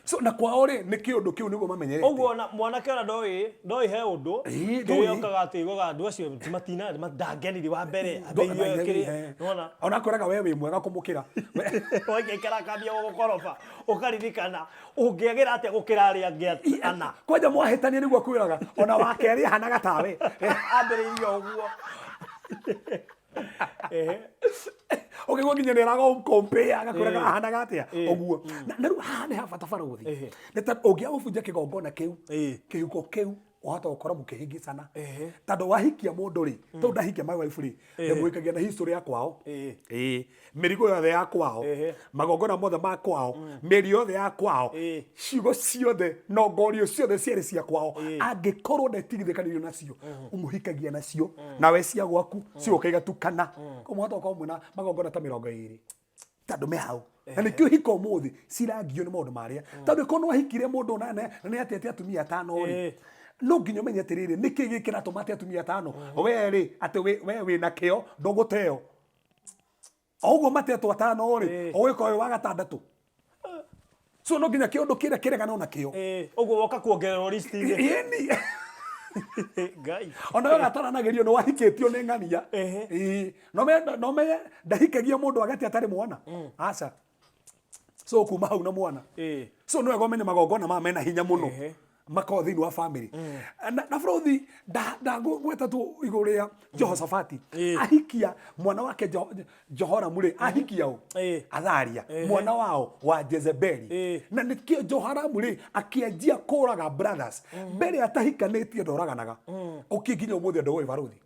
S2: So na kwao rĩ, nĩ kĩũndũ kĩu nĩguo mamenyerete.
S1: Ũguo ona mwanake ona ndoĩ ndoĩ he ũndũ.
S2: Ĩĩ,
S1: kĩrĩa
S2: ndoĩ.
S1: okaga atĩ iguaga andũ acio matina ndangenirie wa mbere ambĩrĩrie kĩrĩa nĩwona.
S2: Ona akwĩraga we wĩ mwega kũmũkĩra.
S1: Waikaikara akambia gũgũkoroba, ũkaririkana ũngĩagĩra atĩa gũkĩra arĩa angĩ ana.
S2: Kwanja mwahĩtania nĩguo akwĩraga ona wa kerĩ ahanaga tawe.
S1: Ambĩrĩirie o ũguo. Ehe.
S2: Ũkĩigua nginya nĩ aragũkompea, agakwĩraga ahanaga atĩa ũguo. Na rĩu haha nĩ ha bata barũthi, nĩ tondũ ũngĩaga gũbunja kĩgongona kĩu, kĩhuko kĩu wahota gũkorwo mũkĩhĩngĩcana, tondũ wahikia mũndũ rĩ, tondũ ndahikia my wife rĩ, ndĩmũhikagia na history ya kwao. Ĩĩ, mĩrigo yothe ya kwao, magongona mothe ma kwao, mĩri yothe ya kwao, ciugo ciothe, nongorio ciothe ciarĩ cia kwao. Angĩkorwo ndetigithĩkanirio nacio, ũmũhikagia nacio, nawe cia gwaku cigoka igatukana. Koguo mũhota gũkorwo mwĩna magongona ta 20 tondũ me hau. Na nĩkĩo hiko ũmũthĩ cirangio nĩ maũndũ marĩa, tondũ ĩkorwo nĩwahikire mũndũ na nĩ atete atumia atano rĩ, no nginya ũmenye atĩrĩrĩ, nĩkĩ gĩkĩ kĩratũma ate atumia atano? We rĩ, atĩ we wĩna kĩo ndũgũteo. O ũguo matetwo atano rĩ, ũgĩkorwo wĩ wa gatandatũ. So no nginya kĩũndũ kĩrĩa kĩregana nakĩo.
S1: Ũguo woka kuongererwo list-inĩ.
S2: Ĩni.
S1: Ngai.
S2: Ona we gataranagĩrio nĩ wahikĩtio nĩ ng'ania. Ĩĩ. No menye ndahikagia mũndũ agati atarĩ mwana. Aca. So kuma hau na mwana. So nĩ wega ũmenye magongona maya mena hinya mũno. Makorwo thĩinĩ wa family. Na bũrũthi ndagweta tu igũrũ rĩa Jehoshafati. Ahikia mwana wake Jehoramu rĩ, ahikia ũ? Atharia, mwana wao wa Jezebeli. Na nĩkĩo Jehoramu rĩ, akĩanjia kũraga brothers. Mbere atahikanĩtie ndoraganaga. Ũkĩ nginya ũmũthĩ andũ oĩ barũthi.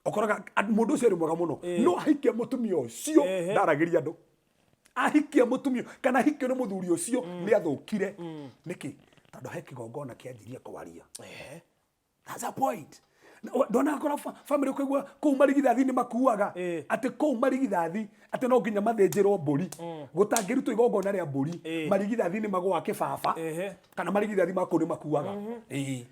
S2: Ũkoraga mũndũ ũcio arĩ mwega mũno. No ahikia mũtumia ũcio ndaragĩria andũ. Ahikia mũtumia kana ahikio nĩ mũthuri ũcio nĩ athũkire. Nĩkĩ? Tondũ he kĩgongona kĩanjirie kwaria. That's a point. Ndona akora family ũkaigua kũu marigithathi nĩ makuaga, atĩ kũu marigithathi atĩ no nginya mathĩnjĩrwo mbũri, gũtangĩrutwo igongona rĩa mbũri, marigithathi nĩ magũaga kĩbaba, kana marigithathi ma kũu nĩ makuaga. Ĩĩ.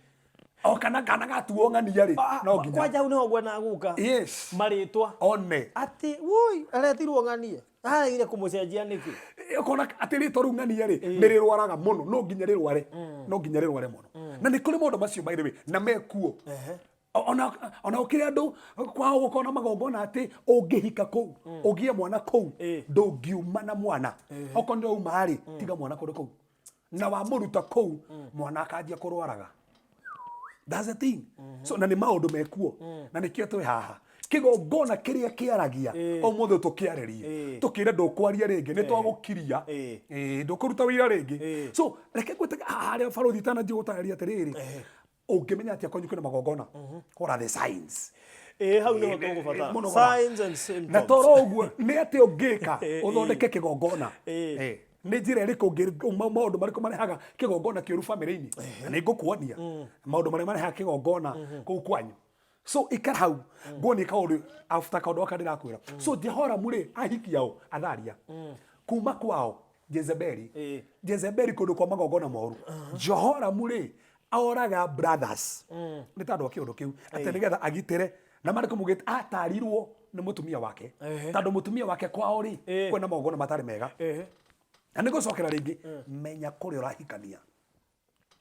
S2: O kana gatuo ng'ania rĩ, no nginya.
S1: Kwanja hau nĩho ngwendaga gũka.
S2: Yes.
S1: Marĩtwa.
S2: One.
S1: Atĩ woi aretirwo ng'ania. Aregire kũmũcenjia nĩkĩ?
S2: Ũkona atĩ rĩtwa rĩu ng'ania rĩ, nĩ rĩrwaraga mũno, no nginya rĩrware. No nginya rĩrware mũno. Na nĩ kũrĩ maũndũ macio by the way, na mekuo. Ona ũkĩrĩ andũ kwao gũkorwo na magongona atĩ ũngĩhika kũu, ũgĩe mwana kũu, ndũngiuma na mwana. Okorwo nĩ ũrauma rĩ, tiga mwana kũndũ kũu. Na wamũruta kũu, mwana akanjia kũrwaraga. That's the thing. So na nĩ maũndũ mekuo. Na nĩkĩo twĩ haha. Kĩgongona kĩrĩa kĩaragia, ũmũthĩ tũkĩarĩrie. Tũkĩre ndũkwaria rĩngĩ, nĩ twagũkiria. Ĩĩ, ndũkũruta wĩra rĩngĩ. So reke ngwĩte haha harĩa barũthi itananjia gũtarĩria atĩrĩrĩ, ũngĩmenya atĩa kwanyu kwĩna magongona? What are the signs?
S1: Ĩĩ, hau nĩho tũgũbatara.
S2: Mũno.
S1: Signs and symptoms.
S2: Na toro ũguo nĩ atĩ ũngĩka ũthondeke kĩgongona. Nĩ njĩra ĩrĩkũ maũndũ marĩkũ marehaga kĩgongona kĩũru bamĩrĩ-inĩ? Na nĩ ngũkuonia maũndũ marĩa marehaga kĩgongona kũu kwanyu. So ikara hau nguonie kaũndũ after kaũndũ gaka ndĩrakwĩra. So Jehoramu rĩ, ahikia ũ? Atharia. Kuma kwao Jezebeli. Jezebeli kũndũ kwa magongona moru. Jehoramu rĩ, oraga brothers. Nĩ tondũ wa kĩũndũ kĩu atĩ nĩgetha agitĩre na marĩ kũmũgĩta atarirwo nĩ mũtumia wake. Tondũ mũtumia wake kwao rĩ, kwĩna magongona matarĩ mega. Na nĩ ngũcokera rĩngĩ, menya kũrĩa ũrahikania.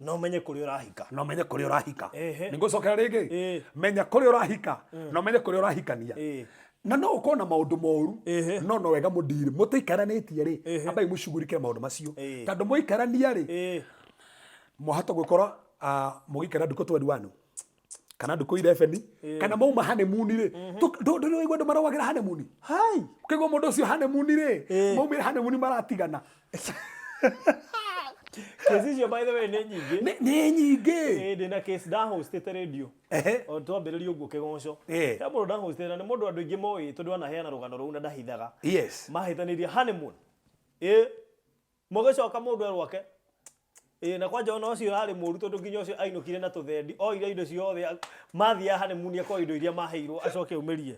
S1: No menye kũrĩa ũrahika.
S2: No menye kũrĩa ũrahika. Nĩ ngũcokera rĩngĩ, menya kũrĩa ũrahika, no menye kũrĩa ũrahikania. Na no ũkorwo na maũndũ moru, no no wega mũndirĩ mũtĩikaranĩtie rĩ, ambai mũcugurike maũndũ macio. Tondũ mũikarania rĩ, mwahota gwĩkora mũgĩikara ndukũ 21 kana ndukũ 11, kana mauma honeymoon rĩ, ndũrĩ waigua andũ marauagĩra honeymoon?
S1: Hai.
S2: Ũkaigua mũndũ ũcio honeymoon rĩ, maumire honeymoon maratigana.
S1: Kesi icio by the way nĩ nyingĩ.
S2: Nĩ nyingĩ.
S1: Ĩĩ, ndĩna case ndahostĩte radio. O twambĩrĩria ũguo kĩgoco. He mũndũ ndahostĩte na nĩ mũndũ andũ aingĩ moĩ tondũ anaheana rũgano rũu na ndahithaga. Mahĩtanĩirie honeymoon. Ĩĩ. Mũgĩcoka mũndũ e rwake. Ĩĩ, na kwanja ona ũcio arĩ mũru tondũ nginya ũcio ainũkire na tũthendi, oire indo ciothe, mathiaga honeymoon akoya indo iria maheirwo acoke aumĩrie.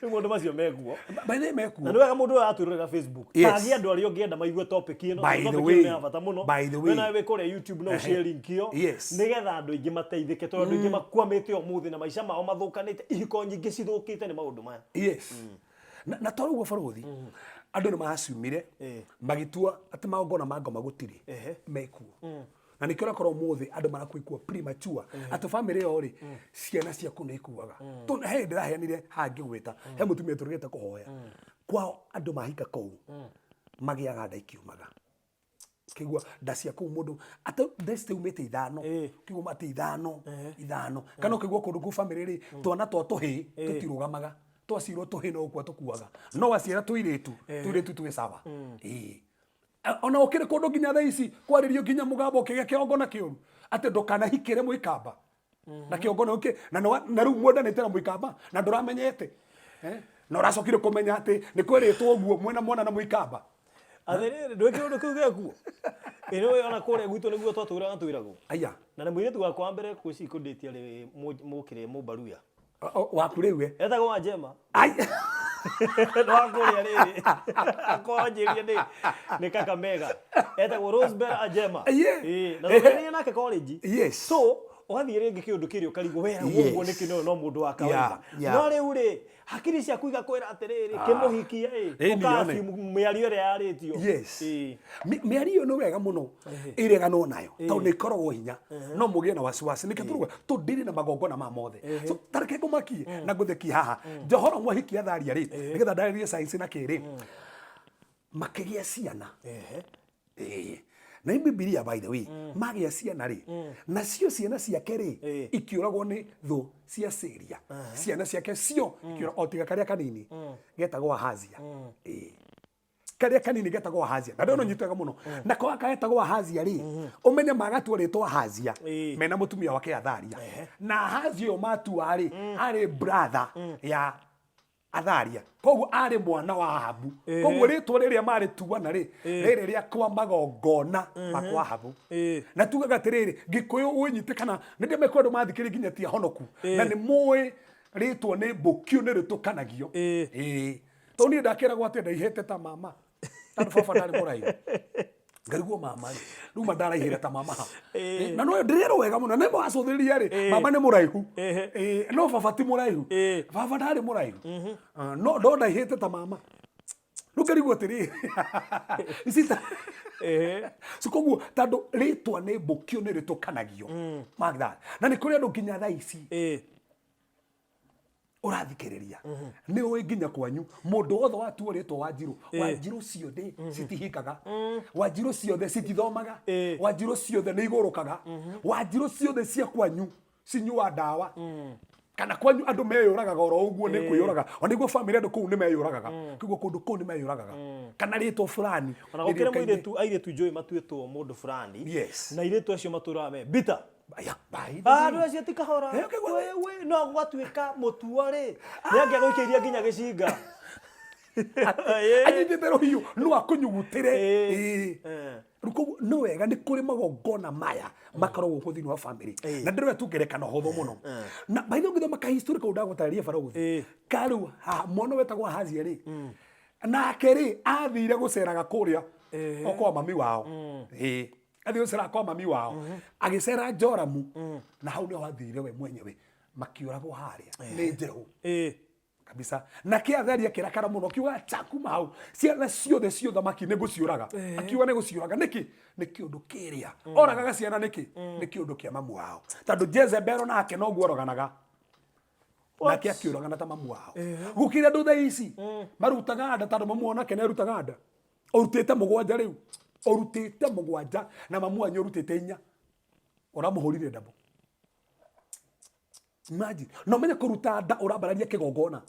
S1: Rĩu maũndũ macio mekuo.
S2: By the way, mekuo.
S1: Na nĩ wega mũndũ ũyũ aratwĩrorera Facebook.
S2: Yes.
S1: Tagia andũ arĩa ũngĩenda maigue topic ĩno.
S2: By the
S1: Topic
S2: way.
S1: ĩno nĩ ya bata mũno.
S2: By the way.
S1: We nawe wĩ kũrĩa YouTube no ũshare link ĩyo.
S2: Yes.
S1: Nĩgetha andũ aingĩ mateithĩke tondũ andũ aingĩ makwamĩte ũmũthĩ na maica mao mathũkanĩte, ihiko nyingĩ cithũkĩte nĩ maũndũ maya.
S2: Yes. Na to ũguo barothi, andũ nĩ maacumire magĩtua atĩ magongona ma ngoma gũtirĩ mekuo. Na nĩkĩo ũrakora ũmũthĩ andũ marakua ikua premature, atĩ bamĩrĩ ĩyo rĩ, ciana ciaku nĩ ikuaga. He ndĩraheanire haha ngĩgwĩta, he mũtumia tũrugĩte kũhoya kwao, andũ mahika kũu magĩaga nda ikiumaga, kĩgua nda cia kũu mũndũ atĩ nda citaumĩte ithano, kĩgua atĩ ithano ithano, kana ũkĩgua kũndũ kũu bamĩrĩ rĩ, twana twa tũhĩĩ tũtirũgamaga, twacirwo tũhĩĩ no gũkua tũkuaga, no waciara tũirĩtu, tũirĩtu twĩ sawa. Ĩĩ. Ona ũkĩrĩ kũndũ nginya thaa ici kwarĩrio nginya mũgambo ũkĩgĩa kĩongo na kĩũru atĩ ndũkanahikĩre mũikamba na kĩongo na ũkĩ na na rĩu mwendanĩte na mũikamba na ndũramenyete, eh? Na ũracokire kũmenya atĩ nĩ kwerĩtwo ũguo mwena mwana na mũikamba.
S1: Atĩrĩrĩ, ndũĩ kĩũndũ kĩu gĩkuo? Ĩ nĩũĩ ona kũrĩa gwitũ nĩguo twatũraga twĩragwo.
S2: Aya.
S1: Na nĩ mũirĩtu wakwa wa mbere ngwĩciria kũndĩtia arĩ mũkĩrĩ mũmbaruya.
S2: Waku rĩu we.
S1: Etagwo Wanjema.
S2: Ai.
S1: No kũrĩa rĩrĩ. Akwanjĩria nĩ Kakamega. Etagwo Rosebell Ajema.
S2: Ĩĩ.
S1: Ĩĩ, na tũthiĩ nake college.
S2: Yes.
S1: So, ũgathiĩ rĩngĩ kĩũndũ kĩrĩa ũkarigwo wera ũguo nĩkĩ no no mũndũ wa kawaida. No rĩu rĩ, hakiri ciaku igakwĩra atĩrĩrĩ, kĩmũhikie ĩ,
S2: Ĩĩ,
S1: ũka
S2: nione.
S1: assume mĩario ĩrĩa yarĩtio.
S2: Yes.
S1: Ĩĩ.
S2: Mĩario ĩyo nĩ wega mũno ĩreganwo nayo tondũ nĩ ĩkoragwo hinya, no mũgĩe na wasiwasi nĩkĩo tũruga tũndĩrĩ na magongona ma mothe. So tareke ngũmakie na ngũthekie haha njohoro mwahiki atharia rĩ, nĩgetha ndarĩrie science na kĩrĩ makĩgĩa ciana. Ĩĩ. Na i Bibilia, by the way, magĩa ciana rĩ, nacio ciana ciake rĩ, ikĩũragwo nĩ thũ cia Syria. Ciana ciake cio ikĩũra o tiga karĩa kanini getagwo Ahazia. Ĩĩ. Karĩa kanini getagwo Ahazia. Na ndona nyitwega mũno. Nako gaka getagwo Ahazia rĩ, ũmenye magatua rĩtwa Ahazia mena mũtumia wake Atharia. Na Ahazia ũyũ matua rĩ, arĩ brother ya Atharia, koguo arĩ mwana wa Ahabu. Koguo rĩtwa rĩrĩa marĩtuana rĩ, rĩrĩ rĩa kwa magongona ma kwa Ahabu. Na tugaga atĩrĩrĩ, Gĩkũyũ wĩnyite kana nĩ ndĩmekwo andũ mathikĩrĩria nginya ti ahonoku na nĩ mũĩ rĩtwa nĩ mbũkio nĩ rĩtũkanagio. Ĩĩ, tondũ niĩ ndakĩragwo atĩ ndaihĩte ta mama tondũ baba ndarĩ mũraihu, ngarigwo mama rĩ, rĩu ma ndaraihĩre ta mama ha. Na no ndĩrerwo wega mũno nĩ mwacũthĩrĩria rĩ, mama nĩ mũraihu. Ĩĩ, no baba ti mũraihu. Baba ndarĩ mũraihu. Ah, no ndaihĩte ta mama, rĩu ngarigwo atĩrĩrĩ, ici ta so koguo tondũ rĩtwa nĩ mbũkio nĩ rĩtũkanagio. Mark that. Na nĩ kũrĩ andũ nginya thaa ici ũrathikĩrĩria nĩ ũĩ nginya kwanyu mũndũ wothe watuo rĩtwa Wanjirũ, Wanjirũ ciothe citihikaga, Wanjirũ ciothe citithomaga, Wanjirũ ciothe nĩ igũrũkaga, Wanjirũ ciothe cia kwanyu cinyua ndawa, kana kwanyu andũ meyũragaga oro ũguo nĩ kwĩyũraga, ona nĩguo bamĩrĩ andũ kũu nĩ meyũragaga, koguo kũndũ kũu nĩ meyũragaga kana rĩtwa fulani
S1: Ona gũkĩrĩ
S2: rĩũkaine.
S1: mũirĩtu, airĩtu njũĩ matuĩtwo mũndũ fulani.
S2: Yes.
S1: Na airĩtu acio matũraga me bitter.
S2: Aya, by the way.
S1: Andũ acio ti kahora.
S2: Eh, okay,
S1: We, no gwatuĩka mũtuo rĩ, nĩ angĩagũikĩirie nginya gĩcinga.
S2: Anyitĩte rũhiũ no akũnyugutĩre.
S1: Ĩĩ.
S2: Ĩĩ. Rĩu koguo nĩ wega nĩ kũrĩ magongona maya makoragwo gũkũ thĩinĩ wa family, na ndĩroya tu ngerekano hũthũ mũno. Na by the way, ũngĩthoma ka history kau ndagũtarĩria barũthi karĩu haha mwana wetagwo Ahazia rĩ, nake rĩ athire gũceraga kũrĩa o kwa mami wao. Ĩĩ, athire gũceraga kwa mami wao, agĩcera Joramu, na hau nĩho athire we mwenyewe makĩũragwo harĩa nĩ Jehu kabisa. Na kä atheria kĩrakara mũno, kiuga cha kuma hau ciana ciothe cia ũthamaki nĩ ngũciũraga. Akiuga nĩ gũciũraga nĩkĩ? Nĩ kĩũndũ kĩrĩa oragaga ciana nĩkĩ? Nĩ kĩũndũ kĩa mamu wao, tondũ Jezebel nake noguo oraganaga, nake akĩũragana ta mamu wao. Gũkĩrĩ andũ thaa ici marutaga nda tondũ mamu wao nake nĩarutaga nda. Ũrutĩte mũgwanja rĩu, ũrutĩte mũgwanja na mamu wanyu ũrutĩte inya, ũramũhũrire ndabo. Imagine. Na ũmenye kũruta nda ũrambararia kĩgongona,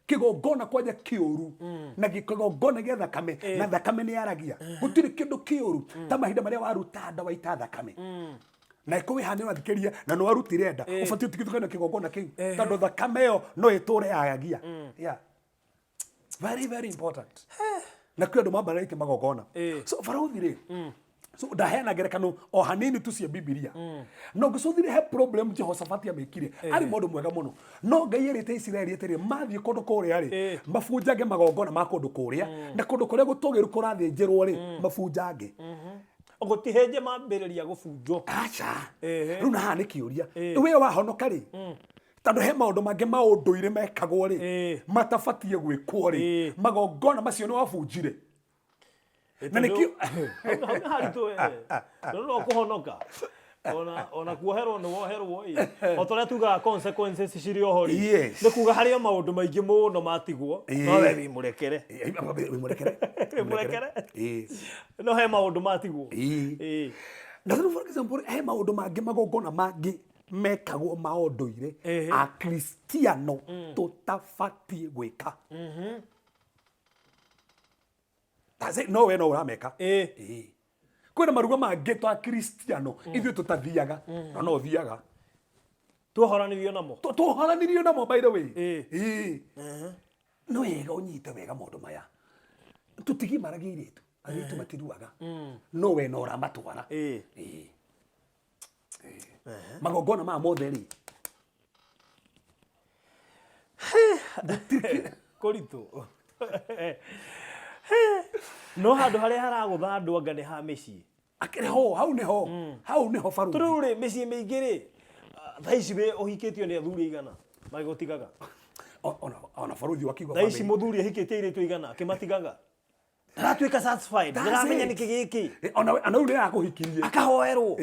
S2: kĩgongona kwanja kĩũru, na kĩgongona gĩa thakame, na thakame nĩ yaragia. Gũtirĩ kĩndũ kĩũru ta mahinda marĩa waruta nda waita thakame, na ĩko wĩ haha nĩ ũrathikĩrĩria na nĩ warutire nda, ũbatiĩ ũtigithũkane na kĩgongona kĩu tondũ thakame ĩyo no ĩtũre yaragia. Yeah, very very important. Na kwĩ andũ mambararĩtie magongona. So barũthi rĩ, So ndaheana ngerekano o hanini tu cia Bibilia. No ngĩcũthire he problem Jehoshafati amĩkire. Arĩ mũndũ mwega mũno. No Ngai erĩte Isiraeli atĩrĩ, mathiĩ kũndũ kũrĩa rĩ, mabunjange magongona ma kũndũ kũrĩa, na kũndũ kũrĩa gũtũgĩru kũrathĩnjĩrwo rĩ, mabunjange.
S1: Gũtihĩnje mambĩrĩria gũbunjwo.
S2: Aca. Rĩu na haha nĩ kĩũria. We wahonoka rĩ, tondũ he maũndũ mangĩ ma ũndũire mekagwo rĩ, matabatiĩ gwĩkwo rĩ, magongona macio nĩ wabunjire. Na nĩkĩo
S1: hau nĩ haritũ we. Tondũ no kũhonoka. Ona kuoherwo nĩ woherwo ĩ. O ta ũrĩa tugaga consequences cirĩ oho rĩ. Nĩ kuga harĩ o maũndũ maingĩ mũno matigwo. No we wĩ mũrekere.
S2: Wĩ mũrekere.
S1: Wĩ mũrekere. No he maũndũ matigwo.
S2: Na rĩu for example he maũndũ mangĩ magongona mangĩ mekagwo ma ũndũire Akristiano tũtabatiĩ gwĩka. That's it. No we no ũrameka. Ĩĩ. Kwĩna maruga mangĩ twa Kristiano ithuĩ tũtathiaga no no ũthiaga.
S1: Tuohoranirio namo.
S2: Tuohoranirio namo by the way. Ĩĩ. No wega ũnyite wega maũndũ maya. Tũtigimaragia airĩtu. Airĩtu matiruaga. No we no ũramatwara. Ĩĩ. Magongona maya mothe rĩ.
S1: Kũritũ. No handũ harĩa haragũtha andũ anga nĩ ha mĩciĩ.
S2: Akĩrĩ ho, hau nĩho. Hau nĩho baruthi.
S1: Tondũ rĩu rĩ, mĩciĩ mĩingĩ rĩ, thaa ici wĩ ũhikĩtio nĩ athuri aigana magĩgũtigaga?
S2: Ona baruthi wakiuga
S1: Thaa ici mũthuri ahikĩtie airĩtu aigana akĩmatigaga? Ndaratuĩka satisfied,
S2: That's
S1: ndaramenya
S2: it.
S1: nĩkĩ gĩkĩ.
S2: Ona ona rĩu nĩarakũhikirie.
S1: Akahoerwo.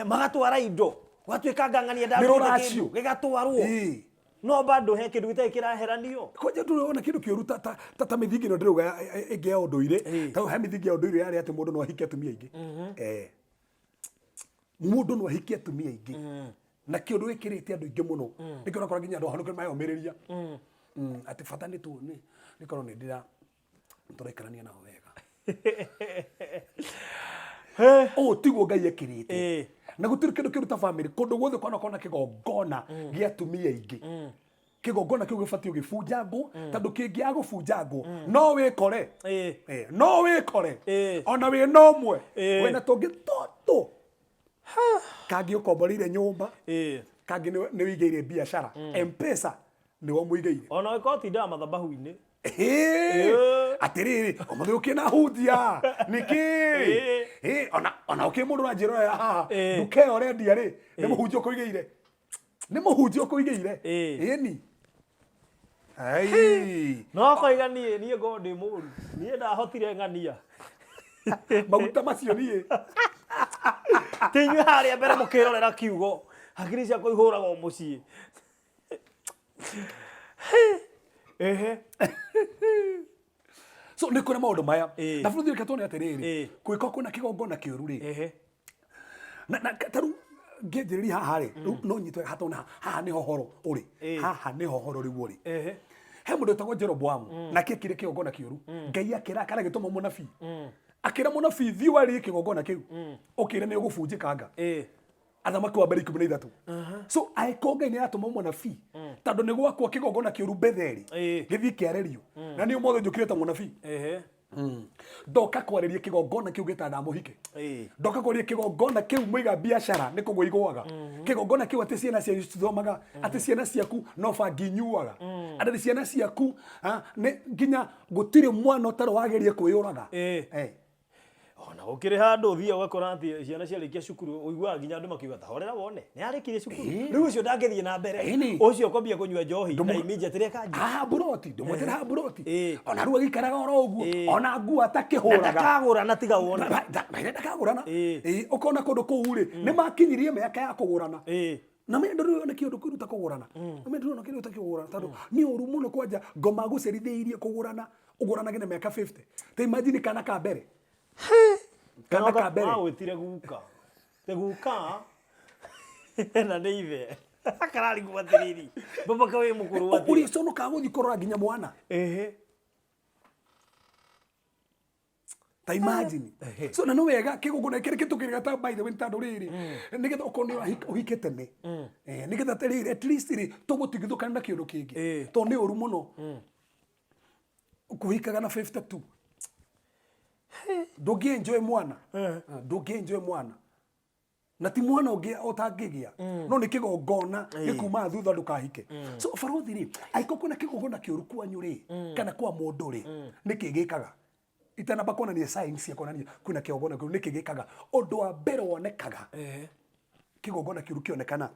S1: Magatwara indo. Gwatuĩka ngang'ania
S2: Nĩ
S1: ndarutĩte
S2: rũracio.
S1: kĩndũ, gĩgatwarwo. No bado he kĩndũ gĩtarĩ kĩraheranio.
S2: Kwanja ndũrĩ wona kĩndũ kĩũru ta ta ta ta mĩthingi ĩno ndĩrauga ĩngĩ ya ũndũire. Ta he mĩthingi ya ũndũire yarĩ atĩ mũndũ no ahike atumia aingĩ. Mũndũ no ahikie atumia aingĩ. Na kĩũndũ gĩkĩrĩte andũ aingĩ mũno. Nĩkĩo ũrakora nginya andũ ahonoku nĩmayomĩrĩria. Atĩ bata nĩ tu nĩ nĩkorwo nĩ ndĩra tũraikarania nao wega. Ũũ tiguo Ngai ekĩrĩte. Na gũtirĩ kĩndũ kĩũru ta family. Kũndũ guothe kwanakorwo na kĩgongona gĩa atumia aingĩ. Kĩgongona kĩu gĩbatiĩ gũgĩbunjangwo, tondũ kĩngĩaga gũbunjangwo, no wĩkore. No wĩkore. Ona wĩna ũmwe. Wĩna tũngĩ tũtũ. Kangĩ ũkomboreire nyũmba. Kangĩ nĩ wĩigĩire biacara. M-Pesa nĩwe ũmũigĩire.
S1: Ona ũngĩkorwo tindaga mathabahu-inĩ.
S2: Atĩrĩrĩ, ũmũthĩ ũkĩ na hunjia. Nĩkĩ? Ona ũkĩ mũndũ ũranjĩrorera haha, nduka ĩyo ũrendia rĩ, nĩ mũhunjia ũkũigĩire. Nĩ mũhunjia ũkũigĩire. Ĩni. Ai.
S1: No koiga niĩ, niĩ ngorwo ndĩ mũru. Niĩ ndahotire ng'ania.
S2: Maguta macio niĩ.
S1: Ti inyuĩ harĩa mbere mũkĩrorera kiugo. Hakiri ciakwa ihũraga o mũciĩ. Ehe.
S2: So nĩ kũrĩ maũndũ maya. Na bũrũri reke tuone atĩrĩrĩ, kũngĩkorwo kwĩna kĩgongona kĩũru rĩ. Na na ta rĩu ngĩanjĩrĩria haha rĩ, rĩu no nyitwe haha tondũ haha nĩho horo ũrĩ. Haha nĩho horo rĩu ũrĩ. He mũndũ wĩtagwo Jeroboamu, nake ekire kĩgongona kĩũru. Ngai akĩrakara agĩtũma mũnabii. Akĩra mũnabii thiĩ warĩrie kĩgongona kĩu. Ũkĩre nĩ ũgũbunjĩkanga. Athamaki wa mbere 13. So angĩkorwo Ngai nĩ aratũma mũnabii, tondũ nĩ gwakwo kĩgongona kĩũru Betheli, gĩthiĩ kĩarĩrio. Na niĩ ũmũthĩ njũkire ta mũnabii. Ndoka kwarĩria kĩgongona kĩu gĩtana ndamũhike. Ndoka kwarĩria kĩgongona kĩu mũiga biacara nĩ kũgwa igũaga. Kĩgongona kĩu atĩ ciana cianyu cithomaga, atĩ ciana ciaku no bangi inyuaga. Atĩ ciana ciaku, nĩ nginya gũtirĩ mwana ũtarĩ wageria kwĩyũraga.
S1: Ona gũkĩrĩ handũ ũthiaga ũgakora atĩ ciana ciarĩkia cukuru ũiguaga nginya andũ makiuga ta horera wone nĩ arĩkirie cukuru. Rĩu ũcio ndangĩthiĩ na mbere. Ũcio kwambia kũnyua njohi na immediately akanjia.
S2: Haha mburoti, ndũmwetere haha mburoti. Ona rĩu agĩikaraga oro ũguo. Ona nguo atakĩhũraga.
S1: Na ndakagũrana tiga wone.
S2: Ndakagũrana. Ũkona kũndũ kũu rĩ, nĩ makinyirie mĩaka ya kũgũrana. Na mimi ndũrĩ ona kĩũndũ kĩruta kũgũrana. Na mimi ndũrĩ ona kĩũndũ kũgũrana tondũ nĩ ũru mũno kwanja ngoma gũcerithĩirie kũgũrana. Ũgũranage na mĩaka 50. Ta imagine kana ka mbere. Kana ka mbere.
S1: Wagwĩtire guka. Te guka. Na nĩ ithe. Akararigwo atĩrĩrĩ. Baba ka wĩ mũkũrũ atĩa?
S2: Ũrĩ conokaga gũthiĩ kũrora nginya mwana. Ta imagine. So na no wega kĩgongona kĩrĩ kĩndũ kĩrĩa ta by the way tondũ rĩrĩ nĩgetha ũkorwo nĩ ũhike tene. Nĩgetha atĩrĩrĩ at least rĩ tũgũtigithũkana na kĩũndũ kĩngĩ. Tondũ nĩ ũru mũno. Kũhikaga na 52. Ndũngĩ enjoy mwana. Ndũngĩ enjoy mwana na ti mwana ũngĩ ũtangĩgĩa, no nĩ kĩgongona gĩkumaga thutha ndũkahike. So barothi rĩ, angĩkorwo kwĩna kĩgongona kĩũru kwanyu rĩ, kana kwa mũndũ rĩ, nĩkĩ gĩkaga? Itanamba kuonania signs cia kuonania kwĩna kĩgongona kĩũru, nĩkĩ gĩkaga? Ũndũ wa mbere wonekaga kĩgongona kĩũru kĩonekana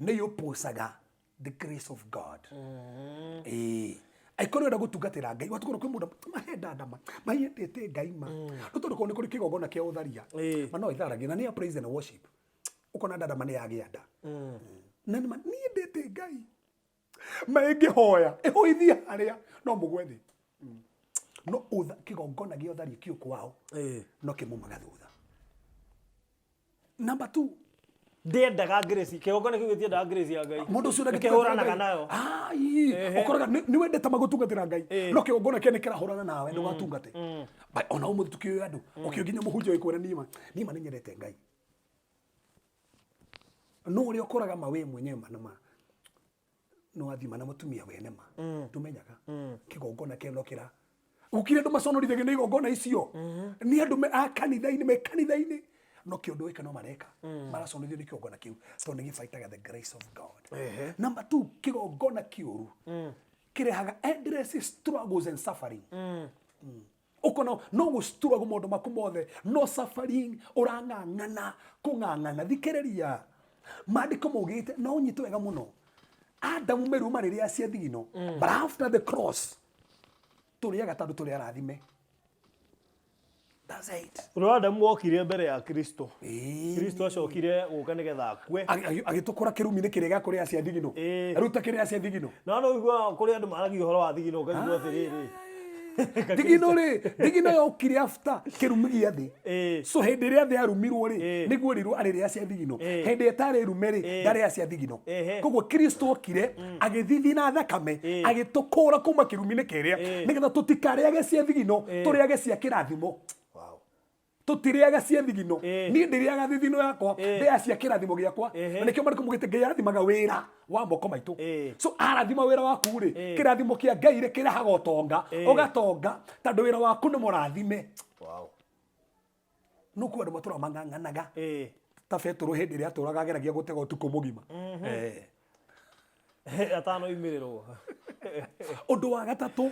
S2: nĩ yũpũcaga the grace of God. Ĩĩ, angĩkorwo nĩũrenda gũtungatĩra Ngai, watukorwo kwĩ mũndũ mahenda ndama mayendete Ngai ma, no tondũ korwo nĩ kũrĩ kĩgongona kĩa ũtharia, ma no ĩtharagia na nĩ ya praise and worship, ũkona ndandama nĩ yagĩa nda na nĩ ma niĩ ndete Ngai ma ĩngĩhoya ĩhũithie harĩa no mũgwe thĩ, no kĩgongona gĩa ũtharia kĩũ kwao no kĩmumaga thutha. Number two,
S1: Ndiendaga grace, kĩgongona kĩu gĩtiendaga grace ya Ngai.
S2: Mũndũ ũcio.
S1: Nĩkĩhũranaga nayo.
S2: Ai, ũkoraga nĩ wendete magũtungatĩra Ngai, no kĩgongona kĩa nĩ kĩrahũrana nawe ndũgatungate. But ona ũmũthĩ tũkĩũĩ andũ ũkĩũĩ nginya mũhunjia wĩkwĩra niĩ ma nĩ nyendete Ngai, no ũrĩa ũkoraga ma we mwenyewe ma na ma no athima na mũtumia wene ma ndũmenyaga kĩgongona kĩa no kĩra gũkire andũ maconorithagia nĩ igongona icio, nĩ andũ me a kanitha-inĩ, me kanitha-inĩ, no kĩũndũ wĩka no mareka maraconorithio nĩ kĩgongona kĩu tondũ nĩ gĩbaitaga the grace of God. Number two, kĩgongona kĩũru kĩrehaga endless struggles and suffering. Ukona no gũstruggle maũndũ maku mothe, no suffering, ũrang'ang'ana kũng'ang'ana. Thikĩrĩria, maandĩko maugĩte no ũnyite wega mũno, Adamu meruma rĩrĩa cia thigino, but after the cross tũrĩaga tondũ tũrĩ arathime. That's it.
S1: Ũrĩa Adamu wokire mbere ya Kristo. Kristo acokire gũka nĩgetha akue.
S2: Agĩtũkũra kĩrumi-inĩ kĩrĩa gĩa kũrĩa cia thigino. Ruta kĩrĩa cia thigino.
S1: No ũiguaga kũrĩ andũ maragia ũhoro wa thigino, ũkaigua atĩrĩrĩ.
S2: Thigino rĩ, thigino yokire after kĩrumi gĩa thĩ. So hĩndĩ ĩrĩa thĩ yarumirwo rĩ, nĩguo rirwo arĩrĩa cia thigino. Hĩndĩ ĩtarĩ rume rĩ, ndarĩa cia thigino. Koguo Kristo okire agĩthithina thakame, agĩtũkũra kuma kĩrumi-inĩ kĩrĩa, nĩgetha tũtikarĩage cia thigino, tũrĩage cia kĩrathimo. Tũtirĩaga cia thigino. Niĩ ndĩrĩaga thithino yakwa, ndĩaga cia kĩrathimo gĩakwa. Na nĩkĩo marĩkũ mugĩte Ngai arathimaga wĩra wa moko maitũ. So arathima wĩra waku rĩ, kĩrathimo kĩa Ngai rĩ kĩrehaga ũtonga, ũgatonga tondũ wĩra waku nĩ mũrathime. No kwĩ andũ matũraga mang'ang'anaga ta Betũrũ hĩndĩ ĩrĩa atũraga ageragia gũtega ũtukũ mũgima.
S1: Atanoimĩrĩrwo.
S2: Ũndũ wa gatatũ,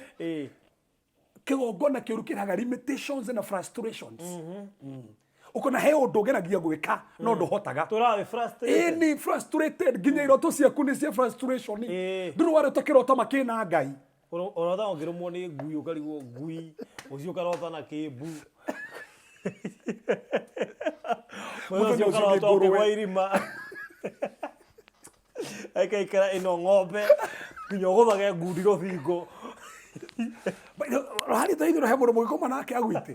S2: kĩgongona kĩũru kĩrehaga limitations na frustrations. Ũkona he ũndũ ũgeragia gwĩka no ndũhotaga.
S1: Tũrawe frustrated.
S2: Ĩni frustrated, nginya iroto ciaku nĩ cia frustration. Ndũrĩ warota kĩroto makĩna Ngai.
S1: Ũrota ũngĩrũmwo nĩ ngui, ũkarigwo ngui ũcio, ũkarota na kĩmbu. Mũthenya ũcio
S2: ũcio
S1: ũkarota
S2: nĩ ngũrwe.
S1: ũkĩgwa irima, ĩkaikara ĩno ng'ombe nginya ũgũthage ngundi rũthingo.
S2: Harĩ ta ithuĩ he mũndũ mũgĩkoma nake agwĩte.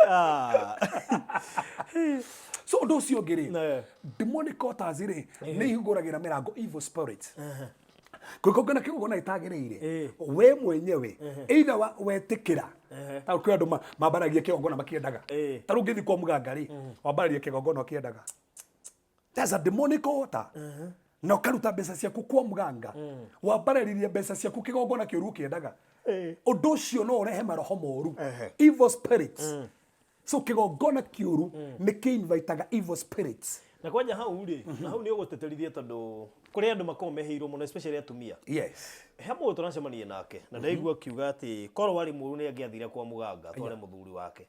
S1: Ah.
S2: So ũndũ ũcio ũngĩ rĩ, demonic altars rĩ nĩ ihingũragĩra mĩrango evil spirits. Kũngĩkorwo kĩgongona gĩtagĩrĩire, we mwenyewe either wetĩkĩra, ta kwĩ andũ mambaragia kĩgongona makĩendaga. Ta rĩu ũngĩthiĩ kwa mũganga rĩ, wambaragia kĩgongona ũkĩendaga. That's a demonic altar. Na ũkaruta mbeca ciaku kwa mũganga, wambarĩrĩria mbeca ciaku kĩgongona kĩũru ũkĩendaga. Ũndũ ũcio no ũrehe maroho moru, evil spirits. So kĩgongona kĩũru nĩ kĩ-invitaga evil spirits.
S1: Na kwanja hau rĩ, na hau nĩ ũgũtĩtĩrithia tondũ kũrĩ andũ makoragwo mehĩirwo mũno, especially atumia. He mũndũ tũracemania nake na ndaigua akiuga atĩ korwo arĩ mũru nĩ angĩathire kwa mũganga atware mũthuri wake.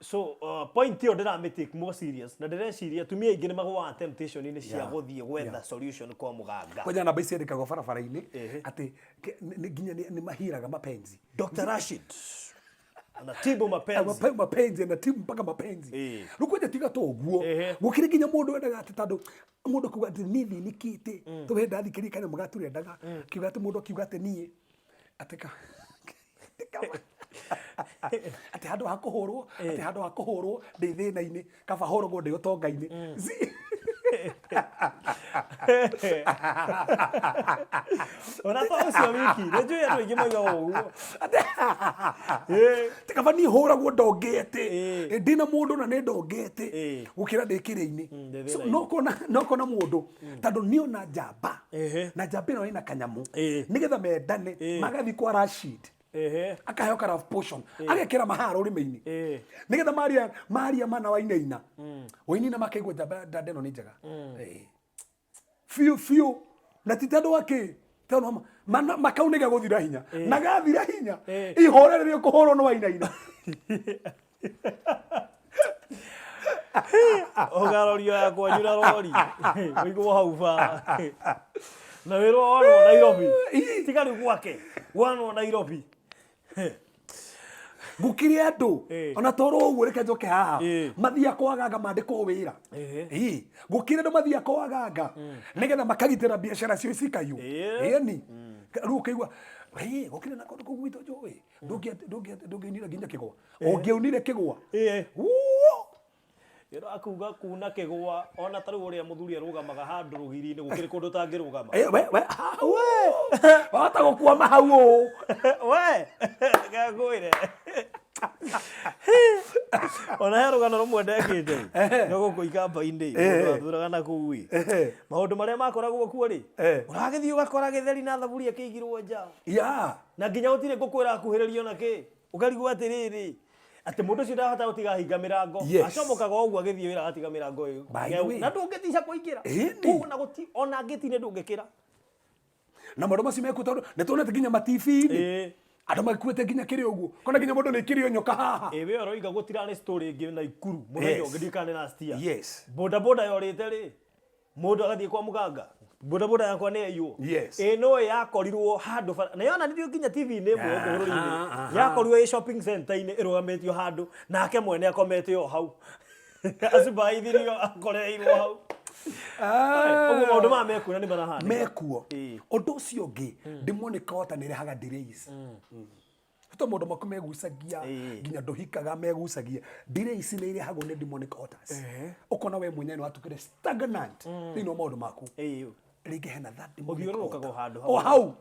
S1: So point ĩyo ndĩramĩ take more serious na ndĩreciria atumia aingĩ nĩ magũaga temptation-inĩ cia gũthiĩ gwetha solution kwa mũganga.
S2: Kwanja namba ici ciandĩkagwo barabara-inĩ atĩ nginya nĩ mahiraga mapenzi.
S1: Dr. Rashid anatibu mapenzi.
S2: Mapenzi, anatibu mpaka mapenzi. Rĩu kwanja tiga to ũguo, gũkĩrĩ nginya mũndũ wendaga atĩ tondũ mũndũ akiuga atĩ niĩ thĩnĩkĩte tũhe ndathikĩrĩria kanyamũ ga tũrendaga kiuga atĩ mũndũ akiuga atĩ niĩ atĩ ka atĩ handũ ha kũhũrwo, atĩ handũ ha kũhũrwo ndĩ thĩna-inĩ, kaba hũragwo ndĩ ũtonga-inĩ.
S1: Ona to ũcio wiki, nĩ njũĩ andũ aingĩ moigaga ũguo.
S2: Ti kaba niĩ hũragwo ndongete, ndĩna mũndũ na nĩ ndongete, gũkĩra ndĩ kĩrĩa-inĩ.
S1: Ndĩ
S2: So,
S1: thĩna-inĩ.
S2: no kona mũndũ tondũ nĩona njamba na njamba ĩno ĩna kanyamũ, nĩgetha mendane magathiĩ kwa Rashid. Akaheo ka love potion, agekĩra mahara rũrĩmĩ-inĩ nĩgetha maria maria mana wainaina wainaina makaigua njamba ndanda ĩno nĩ njega. Biũ biũ, na ti tondũ wa kĩ, tondũ makau nĩ gegũthira hinya na gathira hinya ihũra rĩrĩa ũkũhũrwo nĩ wainaina.
S1: Ũgarorio ya kwanyu na rori ũigwo hau bara na wĩrwo wonwo Nairobi. Tiga rĩu gwake wonwo Nairobi.
S2: Gũkĩrĩ andũ ona toro ũguo, reke njoke haha, mathiaga kwa aganga mandĩkwo wĩra. Gũkĩrĩ andũ mathiaga kwa aganga nĩgetha makagitĩra biacara cio cikaiywo. Ĩni rĩu ũkaigua gũkĩrĩ na kũndũ kũu gwitũ njũĩ ndũngĩaunire nginya kĩgwa, ũngĩaunire kĩgwa. Wuo!
S1: Ĩrakuga kuna kĩgwa ona ta rĩu ũrĩa mũthuri arũgamaga handũ rũgiri-inĩ, gũkĩrĩ kũndũ ũtangĩrũgama.
S2: We we hau wahota gũkwama hau ũũ.
S1: We ngangwĩre, ona he rũgano rũmwe ndekĩte no gũkũ ikamba-inĩ, mũndũ athuraga na kũu ĩ maũndũ marĩa makoragwo kuo rĩ, ũragĩthiĩ ũgakora gĩtheri na thaburia kĩigirwo nja na nginya gũtirĩ ngũkũ ĩrakuhĩrĩrio na kĩ, ũkarigwo atĩrĩrĩ, atĩ mũndũ ũcio ndahota gũtiga hinga mĩrango. Acomokaga o ũguo agĩthiĩ wĩra agatiga mĩrango ĩyo
S2: By the way.
S1: Na ndũngĩtica kũingĩra. Kũu ona gũti ona ngĩti-inĩ ndũngĩkĩra.
S2: Na maũndũ macio mekuo tondũ nĩ tuonete nginya matibi-inĩ andũ makuĩte nginya kĩrĩ ũguo, kona nginya mũndũ nĩ kĩrĩo nyoka haha.
S1: Ĩ we ũroiga gũtirarĩ story ĩngĩ Naikuru mũthenya ũngĩ, ndiũĩ kana nĩ last year. Boda boda yorĩte rĩ, mũndũ agathiĩ kwa mũganga, boda boda yakwa nĩ yaiywo. Ĩ no yakorirwo handũ bara na yonanirio nginya TV-inĩ ĩmwe gũkũ bũrũri-inĩ. Yakorirwo ĩ shopping center-inĩ ĩrũgamĩtio handũ, nake mwene akomete o hau acubaithirio akoreirwo hau. Ũguo maũndũ maya mekuo na nĩ marahanĩka.
S2: Mekuo. Ũndũ ũcio ũngĩ, demonic altar nĩ ĩrehaga delays to maũndũ maku megucagia nginya ndũhikaga, megucagia. Delays nĩ irehagwo nĩ demonic altars. Ũkona we mwenyewe nĩ watuĩkire stagnant thĩinĩ wa maũndũ maku. Rĩngĩ hena that demonic
S1: Ũthiũrũrũkaga o
S2: altar.
S1: handũ
S2: O
S1: hamwe.
S2: Hau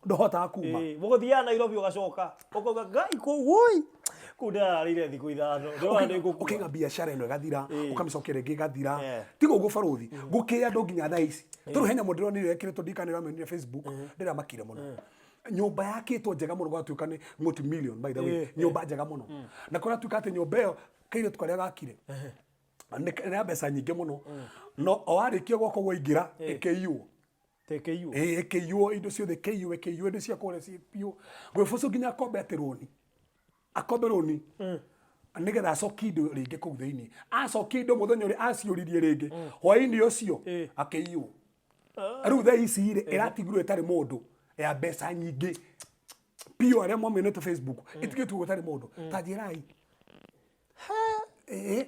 S2: ndũhotaga kuma.
S1: Mũgũthiaga Nairobi ũgacoka ũkauga, Ngai, kũu woi kũu ndĩrararĩire thikũ 5, ndĩrona nĩ ngũkua.
S2: Ũkaiga biacara ĩno ĩgathira, ũkamĩcokia rĩngĩ ĩgathira. Tiga ũguo barũthi, gũkĩrĩ andũ nginya thaa ici tondũ he nyamũ ndĩronire ĩkĩrĩtwo, ndikana ĩramĩonire Facebook, ndĩramakire mũno. Nyũmba yakĩtwo njega mũno, gwatuĩka nĩ multi million, by the way, nyũmba njega mũno, na kũratuĩka atĩ nyũmba ĩyo kairĩtu karĩa gakire nĩ ya mbeca nyingĩ mũno, no o warĩkia gwaka ũguo aingĩra ĩkĩiywo.
S1: Tekeiyo.
S2: Ĩĩ, ĩkĩiywo indo ciothe, ĩkĩiywo, ĩkĩiywo indo cia kũrĩa ciĩ biũ. Gwĩbũcũ nginya akombe atĩ rũni, akombe rũni nĩgetha acokie indo rĩngĩ kũu thĩinĩ. Acokia indo mũthenya ũrĩa aciũririe rĩngĩ, hwaĩ-inĩ ũcio akĩiywo. Rĩu thaa ici rĩ, ĩratigirwo ĩtarĩ mũndũ, ya mbeca nyingĩ biũ, arĩa mwamĩonete Facebook, ĩtigĩtwo ĩtarĩ mũndũ. Ta njĩrai. Ĩĩ.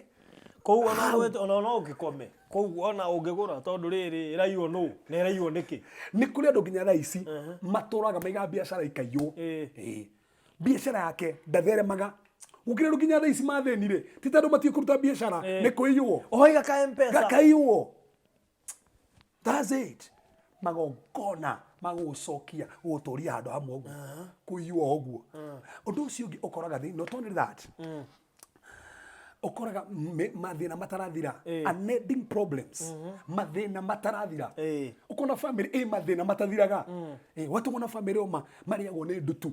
S1: Kũu ona ona no ũngĩkome kũu, ona ũngĩgũra, tondũ rĩrĩ ĩraiywo nũ na ĩraiywo nĩkĩ?
S2: Nĩ kũrĩ andũ nginya thaa ici matũraga maigaga biacara ikaiywo. Ĩĩ. Biacara yake ndatheremaga. Gũkĩrĩ andũ nginya thaa ici mathĩni rĩ, ti tondũ matiũĩ kũruta biacara, nĩ kũiywo.
S1: Ũhaiga ka Mpesa.
S2: Gakaiywo. That's it. Magongona magũgũcokia gũgũtũria handũ hamwe ũguo, kũiywo ũguo. Ũndũ ũcio ũngĩ ũkoraga thĩ, not only that, ũkoraga mathĩna matarathira, unending problems, mathĩna matarathira. Ũkona family ĩ mathĩna matathiraga. Watũgwo na family oma marĩagwo nĩ ndutu.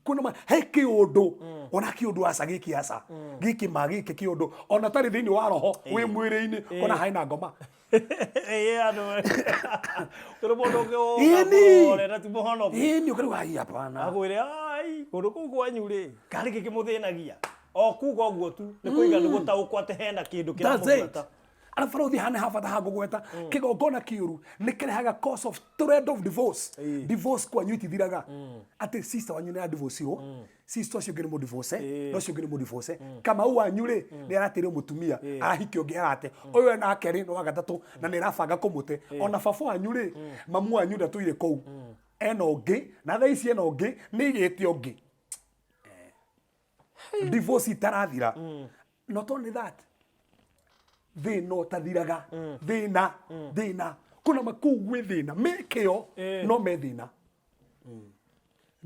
S2: Kwĩna he kĩũndũ ona kĩũndũ aca gĩkĩ, aca gĩkĩ ma gĩkĩ kĩũndũ ona tarĩ thĩinĩ wa roho wĩ mwĩrĩ-inĩ, ona harĩ na ngoma.
S1: Ĩĩ, andũ kũrĩ mũndũ ũngĩ
S2: Ĩni.
S1: ũka na ti mũhonoku.
S2: Ĩni ũkariuga, ai, hapana.
S1: Akwĩre, ai, kũndũ kũu kwanyu rĩ, karĩ kĩ kĩmũthĩnagia o kuga ũguo tu nĩ kũiga nĩ gũtaũkwo atĩ hena kĩndũ
S2: That's it.
S1: kĩramũbuata.
S2: Arabu barũthi hana ha bata hangũgweta kĩgongona kĩũru nĩ kĩrehaga cause of threat of divorce. Divorce kwanyu itithiraga, atĩ sister wanyu nĩ adivorceirwo, sister ũcio ũngĩ nĩ mũdivorce, na ũcio ũngĩ nĩ mũdivorce. Kamau wanyu rĩ, nĩ aratĩrwo mũtumia, arahikia ũngĩ, arate ũyũ nake rĩ nĩ wa gatatũ na nĩ arabanga kũmũte. Ona baba wanyu rĩ, mamu wanyu ndatũire kũu, ena ũngĩ, na thaa ici ena ũngĩ, nĩ igĩte ũngĩ. Divorce itarathira. Not only that, thĩna ũtathiraga, thĩna thĩna kuna makuu gwĩ thĩna mekĩo no me thĩna.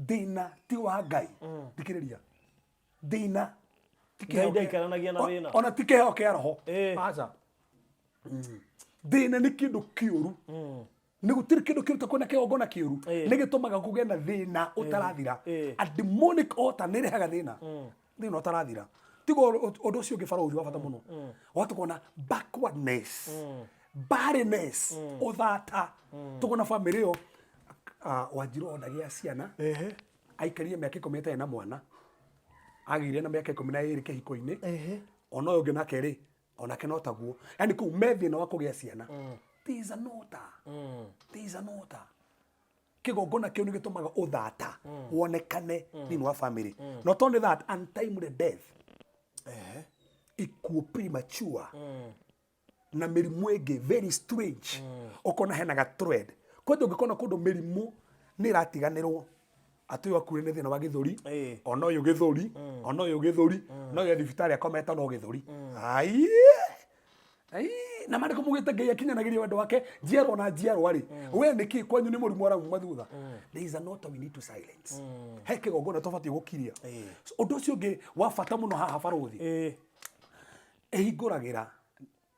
S2: Thĩna ti wa Ngai, thikĩrĩria, thĩna ti
S1: Ngai
S2: kĩheo
S1: ndaikaranagia na thĩna.
S2: Ona ti kĩheo kĩa roho. Aca. Thĩna nĩ kĩndũ kĩũru. Nĩ gũtirĩ kĩndũ kĩruta kwĩna kĩgongona kĩũru. Nĩ gĩtũmaga kũgĩe na thĩna ũtarathira. A demonic altar nĩ ĩrehaga thĩna, thĩna ũtarathira. Tiga ũndũ ũcio ũngĩ, barũthi, wa bata mũno, wahota kuona backwardness, barrenness, ũthata. Tũkona bamĩrĩ ĩyo, ah, Wanjirũ ndagĩa ciana. Aikarire mĩaka 10 ĩtarĩ na mwana. Agĩire na mĩaka 12 kĩhiko-inĩ. Ona ũyũ ũngĩ nake rĩ, onake no taguo. Yani kũu me thĩna wa kũgĩa ciana. There is an altar. There is an altar. Kĩgongona kĩu nĩ gĩtũmaga ũthata wonekane thĩinĩ wa family. Not only that, untimely death, ikuũ premature, na mĩrimũ ĩngĩ very strange. Ũkona hena ga thread kwanja ũngĩkona kũndũ mĩrimũ nĩ ĩratiganĩrwo, atĩ ũyũ akuire nĩ thĩna wa gĩthũri, ona ũyũ gĩthũri, ona ũyũ gĩthũri, na ũyũ e thibitarĩ akomete no gĩthũri. Ai ai, na mandĩko mugĩte Ngai akinyanagĩria wendo wake njiarwa na njiarwa rĩ, we nĩkĩ kwanyu nĩ mũrimũ arauma thutha? There is an altar we need to silence. He kĩgongona tũbatiĩ gũkiria. So, ũndũ ũcio ũngĩ wa bata mũno haha, barũthi, ĩhingũragĩra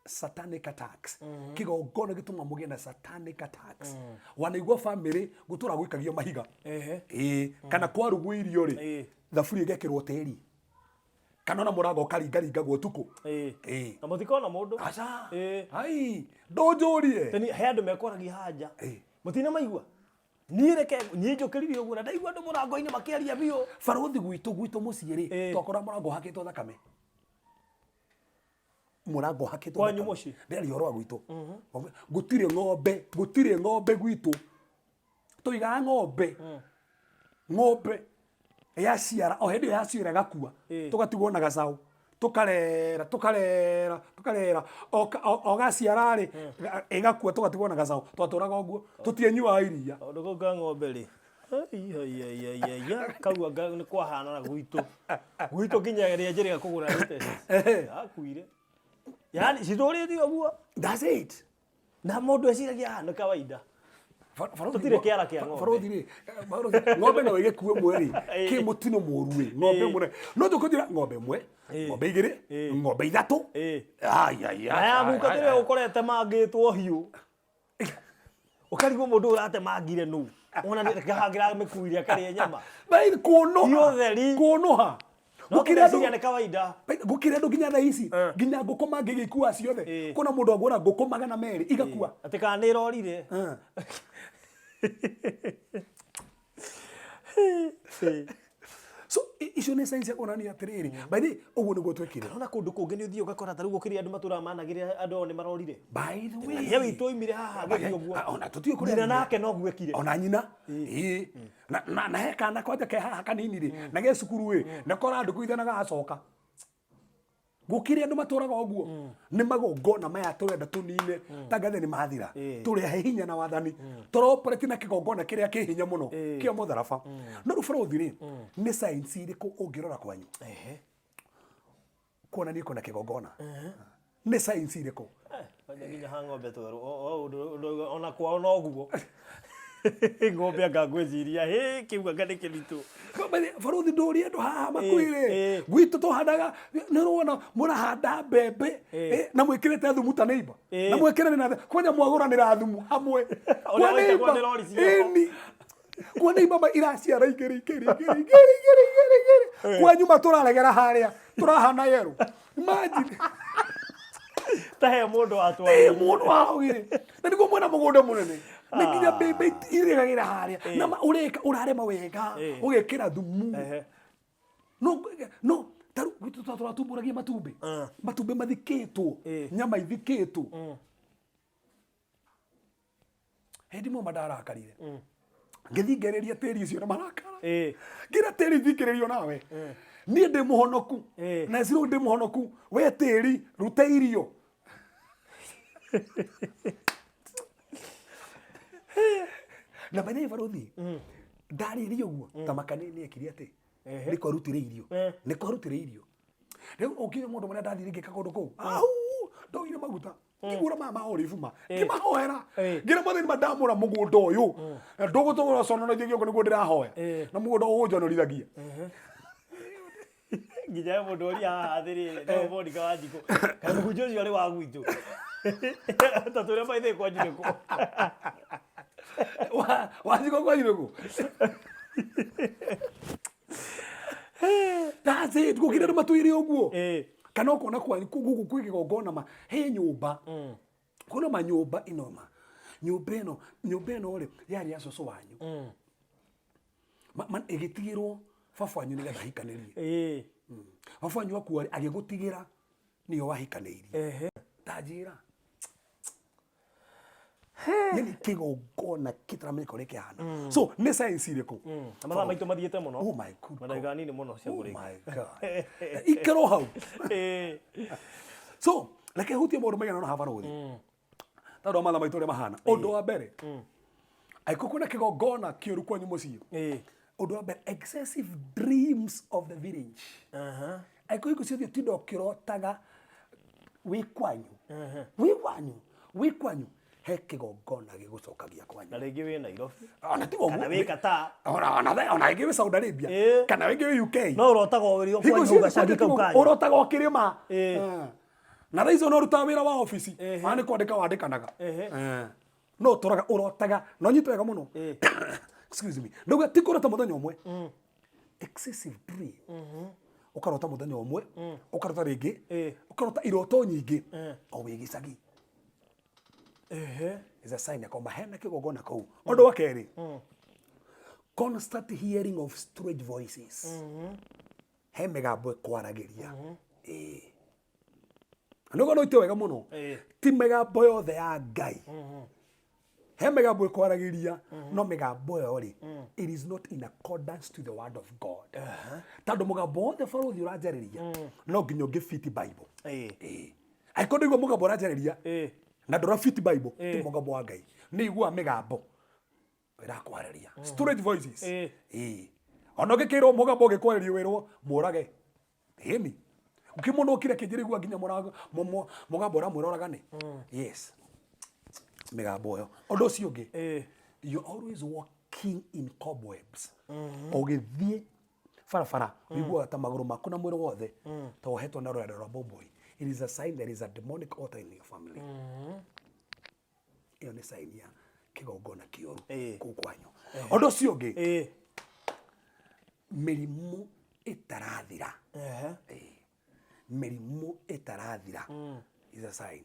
S2: satanic attacks. Kĩgongona gĩtũma mũgĩe na satanic attacks. Wanaigua family gũtũra gwĩkagio mahiga? Ĩĩ, kana kwarugwo irio rĩ, thaburia ĩgekĩrwo tĩri, kana ona mũrango ũkaringaringagwo ũtukũ. Ĩĩ.
S1: Na mũtikona mũndũ.
S2: Aca.
S1: Ĩĩ.
S2: Ai, ndũnjũrie.
S1: Teni he andũ mekwaragia haha.
S2: Ĩĩ.
S1: Mũtina maigua. Niĩ reke niĩ njũkĩrire ũguo na ndaigua andũ mũrango-inĩ makĩaria biũ.
S2: Barũthi, gwitũ mũciĩ rĩ, twakora mũrango ũhakĩtwo thakame, mũrango ũhakĩtwo
S1: Kwanyu
S2: thakame.
S1: mũciĩ?
S2: Ndĩraria ũhoro wa gwitũ. Gũtirĩ ng'ombe, gũtirĩ ng'ombe gwitũ. Tũigaga ng'ombe, ng'ombe yaciara, o hĩndĩ ĩyo yaciara ĩgakua. Tũgatigwo na gacaũ, tũkarera, tũkarera, tũkarera, o gaciara rĩ, ĩgakua, tũgatigwo na gacaũ. Twatũraga ũguo, tũtianyuaga iria.
S1: Kaũndũ kau ka ng'ombe rĩ. Ai, ai, ai, ai, ai, ai, kau anga nĩ kwahana na gwitũ. Gwitũ nginya ĩrĩa njĩrĩga kũgũra latest. Yakuire. Yaani citũrĩte ũguo.
S2: That's it.
S1: Na mũndũ eciragia, "Ah, nĩ kawaida."
S2: Barũthi,
S1: Tũtirĩ kĩara kĩa ng'ombe.
S2: Barũthi rĩ, barũthi, ng'ombe no ĩgĩkue ĩmwe rĩ, kĩ mũtino mũru ĩ, ng'ombe ĩmwe no tũkũnjĩra ng'ombe ĩmwe, ng'ombe igĩrĩ, ng'ombe ithatũ. Ai, ai,
S1: Na
S2: ai,
S1: yaguka
S2: ai,
S1: tĩrĩa
S2: ai.
S1: ũkorete mangĩtwo hiũ. Ũkarigwo mũndũ ũyũ ũratemangire nũ. Ona nĩ kahangĩra mĩkuire akarĩa nyama.
S2: Bai, kũnũha.
S1: Ti ũtheri.
S2: Kũnũha.
S1: No
S2: Gũkĩrĩ andũ
S1: tũgeciria nĩ kawaida.
S2: Bai, gũkĩrĩ andũ nginya thaa ici, nginya ngũkũ mangĩgĩkua ciothe. Kũna mũndũ agũra ngũkũ 200 igakua.
S1: Atĩ kana nĩ ĩrorire.
S2: So icio nĩ signs cia kuonania atĩrĩrĩ, by the way, ũguo nĩguo twekire.
S1: Ona kũndũ kũngĩ nĩ ũthiĩ ũgakora ta rĩu gũkĩrĩ andũ matũraga managĩrĩra andũ ao nĩ marorire.
S2: By the way,
S1: Ye witũ oimire haha agĩthiĩ ũguo.
S2: Ah, ona tũtiũĩ kũrĩa
S1: Nyina
S2: athire.
S1: Nake noguo ekire.
S2: Ona nyina. Ĩĩ. Na he kana kwanja ke haha kanini rĩ, na ge cukuru ĩ, na kora ndũkũ na gacoka. Gũkĩrĩ andũ matũraga ũguo. Nĩ magongona maya tũrenda tũnine tangathe nĩ mathira. Tũrehe hinya na wathani, tũroperate na kĩgongona kĩrĩa kĩ hinya mũno kĩa mũtharaba. No rĩu, barũthi rĩ, nĩ signs irĩkũ ũngĩrora kwanyu kuonania kwĩna kĩgongona? Nĩ signs irĩkũ?
S1: Kwanja nginya ha ng'ombe twerũ ona kwao noguo ng'ombe anga ngwĩciria hĩ kĩu anga nĩ kĩritũ.
S2: Barũthi, ndũrie andũ haha makuire. Gwitũ tũhandaga, nĩ ũrona mũrahanda mbembe, na mwĩkĩrĩte thumu ta neighbor, na mwĩkĩranĩra kwanja mwagũranĩra thumu hamwe.
S1: Ũrĩa
S2: Kwa
S1: waitagwo
S2: neighbor,
S1: nĩ rori ciao.
S2: ĩni, kwa neighbor iraciara igĩrĩ igĩrĩ igĩrĩ igĩrĩ igĩrĩ igĩrĩ igĩrĩ, kwanyu matũraregera harĩa tũrahana yerũ. Imagine.
S1: Ta he mũndũ watwarire.
S2: Mũndũ waugire na nĩguo mwena mũgũnda mũnene na nginya mbembe iregagĩra harĩa na ũreka ũrarĩma wega, ũgekĩra thumu. No taru gwitũ tũratumbũragia matumbĩ, matumbĩ mathikĩtwo, nyama ithikĩtwo. Hĩndĩ ĩmwe mandarakarire, ngĩthiĩ ngereria tĩri ũcio na marakara. Ngira tĩri, thikĩrĩrio nawe, niĩ ndĩ mũhonoku. Na ciro ndĩ mũhonoku, we tĩri rute irio. Na by the way, barũthi, ndarĩria ũguo ta makani nĩ ekire atĩ nĩ kwarutire irio. Nĩ kwarutire irio. Rĩu ũkinya mũndũ mũrĩa ndathire ngĩka kũndũ kũu, au ndoire maguta, ngĩgũra maya ma olive, ma ngĩmahoera. Ngĩra mwathani, ma ndamũra mũgũnda ũyũ na ndũgũtũra ũconorithia gĩoko nĩguo ndĩrahoya na mũgũnda ũnjonorithagia.
S1: Nginya he mũndũ ũria haha atĩrĩrĩ, no Monica Wanjikũ, kaĩ mũhunjia ũcio arĩ wa gwitũ? Ta tũrĩa maithe kwanyu nĩkũ?
S2: Waciko kwanyu nĩkũ? That's it. Gũkĩra andũ matũire ũguo. Kana ũkona kwanyu gũkũ kwĩ kĩgongona ma he nyũmba. Kwĩna manyũmba ĩno ma. Nyũmba ĩno, nyũmba ĩno rĩ, yarĩ ya cũcũ wanyu. Ĩgĩtigĩrwo baba wanyu nĩgetha ahikanĩrie. Baba wanyu akua rĩ, agĩgũtigĩra nĩyo wahikanĩirie. Ta njĩra. Yani kĩgongona kĩtaramenyeka ũrĩa kĩhana. So nĩ science irĩkũ?
S1: Na mathaa maitũ mathiĩte mũno.
S2: Oh my good God.
S1: Ndagĩka nini mũno cia
S2: Oh
S1: kũrĩkia.
S2: my God. Ikĩrwo hau. So reke hutie maũndũ maigana ũna haha barũthi. Tondũ wa mathaa maitũ ũrĩa mahana. Ũndũ wa mbere, angĩkorwo kwĩna kĩgongona kĩũru kwanyu mũciĩ, ũndũ wa mbere, excessive dreams of the village. Angĩkorwo hingo ciothe ũtinda ũkĩrotaga wĩ kwanyu, wĩ kwanyu, wĩ kwanyu, he kĩgongona gĩgũcokagia kwanyu.
S1: Na rĩngĩ wĩ Nairobi.
S2: Ona tiga ũguo.
S1: Kana wĩ Qatar.
S2: Ona rĩngĩ wĩ Saudi Arabia. Kana rĩngĩ wĩ UK.
S1: No ũrotaga o wĩrĩ o
S2: Hingo
S1: kwanyu
S2: ciothe
S1: gacagi kau
S2: kwanyu
S1: kanyu.
S2: ũrotaga ũkĩrĩma. Na thaa icio no ũrutaga wĩra wa obici. Ona nĩ kwandĩka wandĩkanaga. No ũtũraga ũrotaga. Na ũnyite wega mũno. Excuse me. Ndauga ti kũrota mũthenya ũmwe. Excessive dream. Ũkarota mũthenya ũmwe, ũkarota rĩngĩ, ũkarota iroto nyingĩ, o wĩ gĩcagi. Is a sign ya kwamba hena kĩgongona kũu. Ũndũ wa kerĩ, constant hearing of strange voices. He mĩgambo ĩkwaragĩria. Ĩĩ. Nĩguo no wega mũno. Ti mĩgambo yothe ya Ngai. He mĩgambo ĩkwaragĩria, no mĩgambo ĩyo rĩ, it is not in accordance to the word of God. Tondũ mũgambo wothe barũthi ũranjarĩria, no nginya ũngĩfiti Bible. Angĩkorwo ndũigua mũgambo ũranjarĩria, na ndũrafiti Bible, ti mũgambo wa Ngai. Nĩ iguaga mĩgambo ĩrakwarĩria. Strange voices. Ona ũngĩkĩrwo mũgambo ũgĩkwarĩria wĩrwo mũrage. Ĩni. Ũkĩmũndũ okire kĩnjĩra igua nginya mũgambo ũramwĩra ũragane. Yes. Mĩgambo ĩyo. Ũndũ ũcio ũngĩ, you're always walking in cobwebs. Ũgĩthiĩ barabara, ũiguaga ta magũrũ maku na mwĩrĩ wothe ta wohetwo na rũrenda rwa mbũmbũĩ. It is a sign there is a demonic altar in your family. Ĩyo nĩ sign ya kĩgongona kĩũru kũu kwanyu. Ũndũ ũcio ũngĩ, mĩrimũ ĩtarathira. Mĩrimũ ĩtarathira is a sign.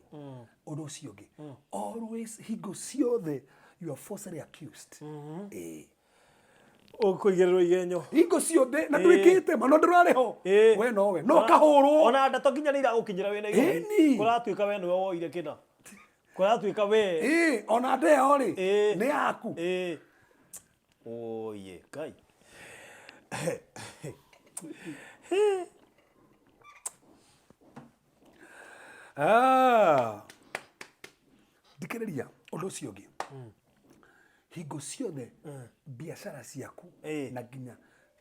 S2: Ũndũ ũcio ũngĩ, always hingo ciothe you are falsely accused.
S1: Ũkũigĩrĩrwo igenyo.
S2: Hingo ciothe na ndwĩkĩte ma no ndũrarĩ ho. We nowe no ũkahũrwo.
S1: Ona ndeto nginya nĩ iragũkinyĩra wĩ Nairobi. Kũratuĩka we nĩwe woire kĩna. Kũratuĩka we.
S2: Ona ndeo rĩ nĩ yaku.
S1: Oye, Ngai.
S2: Thikĩrĩria ũndũ ũcio ũngĩ. Hingo ciothe biacara ciaku na nginya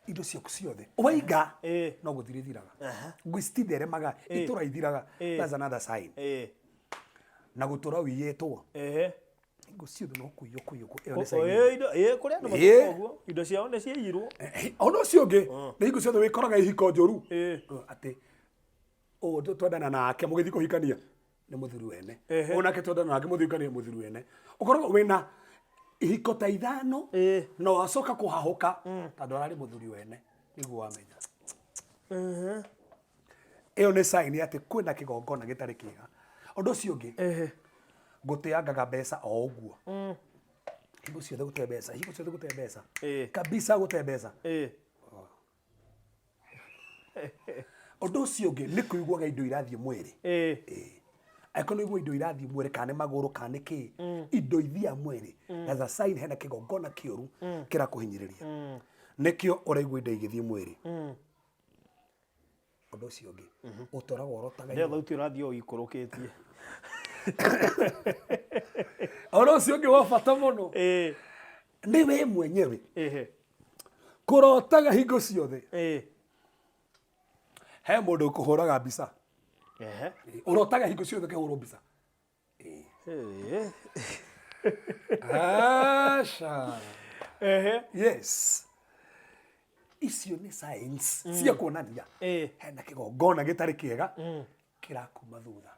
S2: indo ciaku ciothe waiga no gũthira ithiraga. Ngũ cititheremaga, itũra ithiraga. That's another sign. Na gũtũra wĩiyĩtwo. Hingo ciothe no kũiywo kũiywo. Ĩyo nĩ sign.
S1: Kũrĩ andũ matũraga ũguo, indo ciao nĩ ciaiyirwo.
S2: Ũndũ ũcio ũngĩ, nĩ hingo ciothe wĩkoraga ihiko njũru. Atĩ ũyũ twendana nake mũgĩthiĩ kũhikania nĩ mũthuri wene. Ũyũ nake twendana nake mũthiĩ kũhikania mũthuri wene. Ũkoragwo wĩna ihiko ta ithano na wacoka kũhahũka tondũ ararĩ mũthuri wene nĩguo wamenya. Ĩyo nĩ sign atĩ kwĩna kĩgongona gĩtarĩ kĩega. Ũndũ ũcio ũngĩ, gũteangaga mbeca o ũguo. Hingo ciothe gũte mbeca, hingo ciothe gũte mbeca. Kabisa gũte mbeca. Ũndũ ũcio ũngĩ nĩ kũiguaga indo irathiĩ mwĩrĩ. Angĩkorwo nĩ ũigua indo irathiĩ mwĩrĩ kana nĩ magũrũ kana nĩ kĩ, indo ithiaga mwĩrĩ. That's a sign hena kĩgongona kĩũru kĩrakũhinyĩrĩria. Nĩkĩo ũraigua indo igĩthiĩ mwĩrĩ. Ũndũ ũcio ũngĩ, ũtũraga ũrotaga
S1: Ndĩrona thauti ũrathiĩ o ũikũrũkĩtie.
S2: Ũndũ ũcio ũngĩ wa bata mũno nĩ we mwenyewe kũrotaga hingo ciothe. He mũndũ ũkũhũraga mbica. Ũrotaga hingo ciothe ũkĩhũrwo mbica. Aca. Yes. Icio nĩ signs cia kuonania hena kĩgongona gĩtarĩ kĩega kĩrakuma thutha.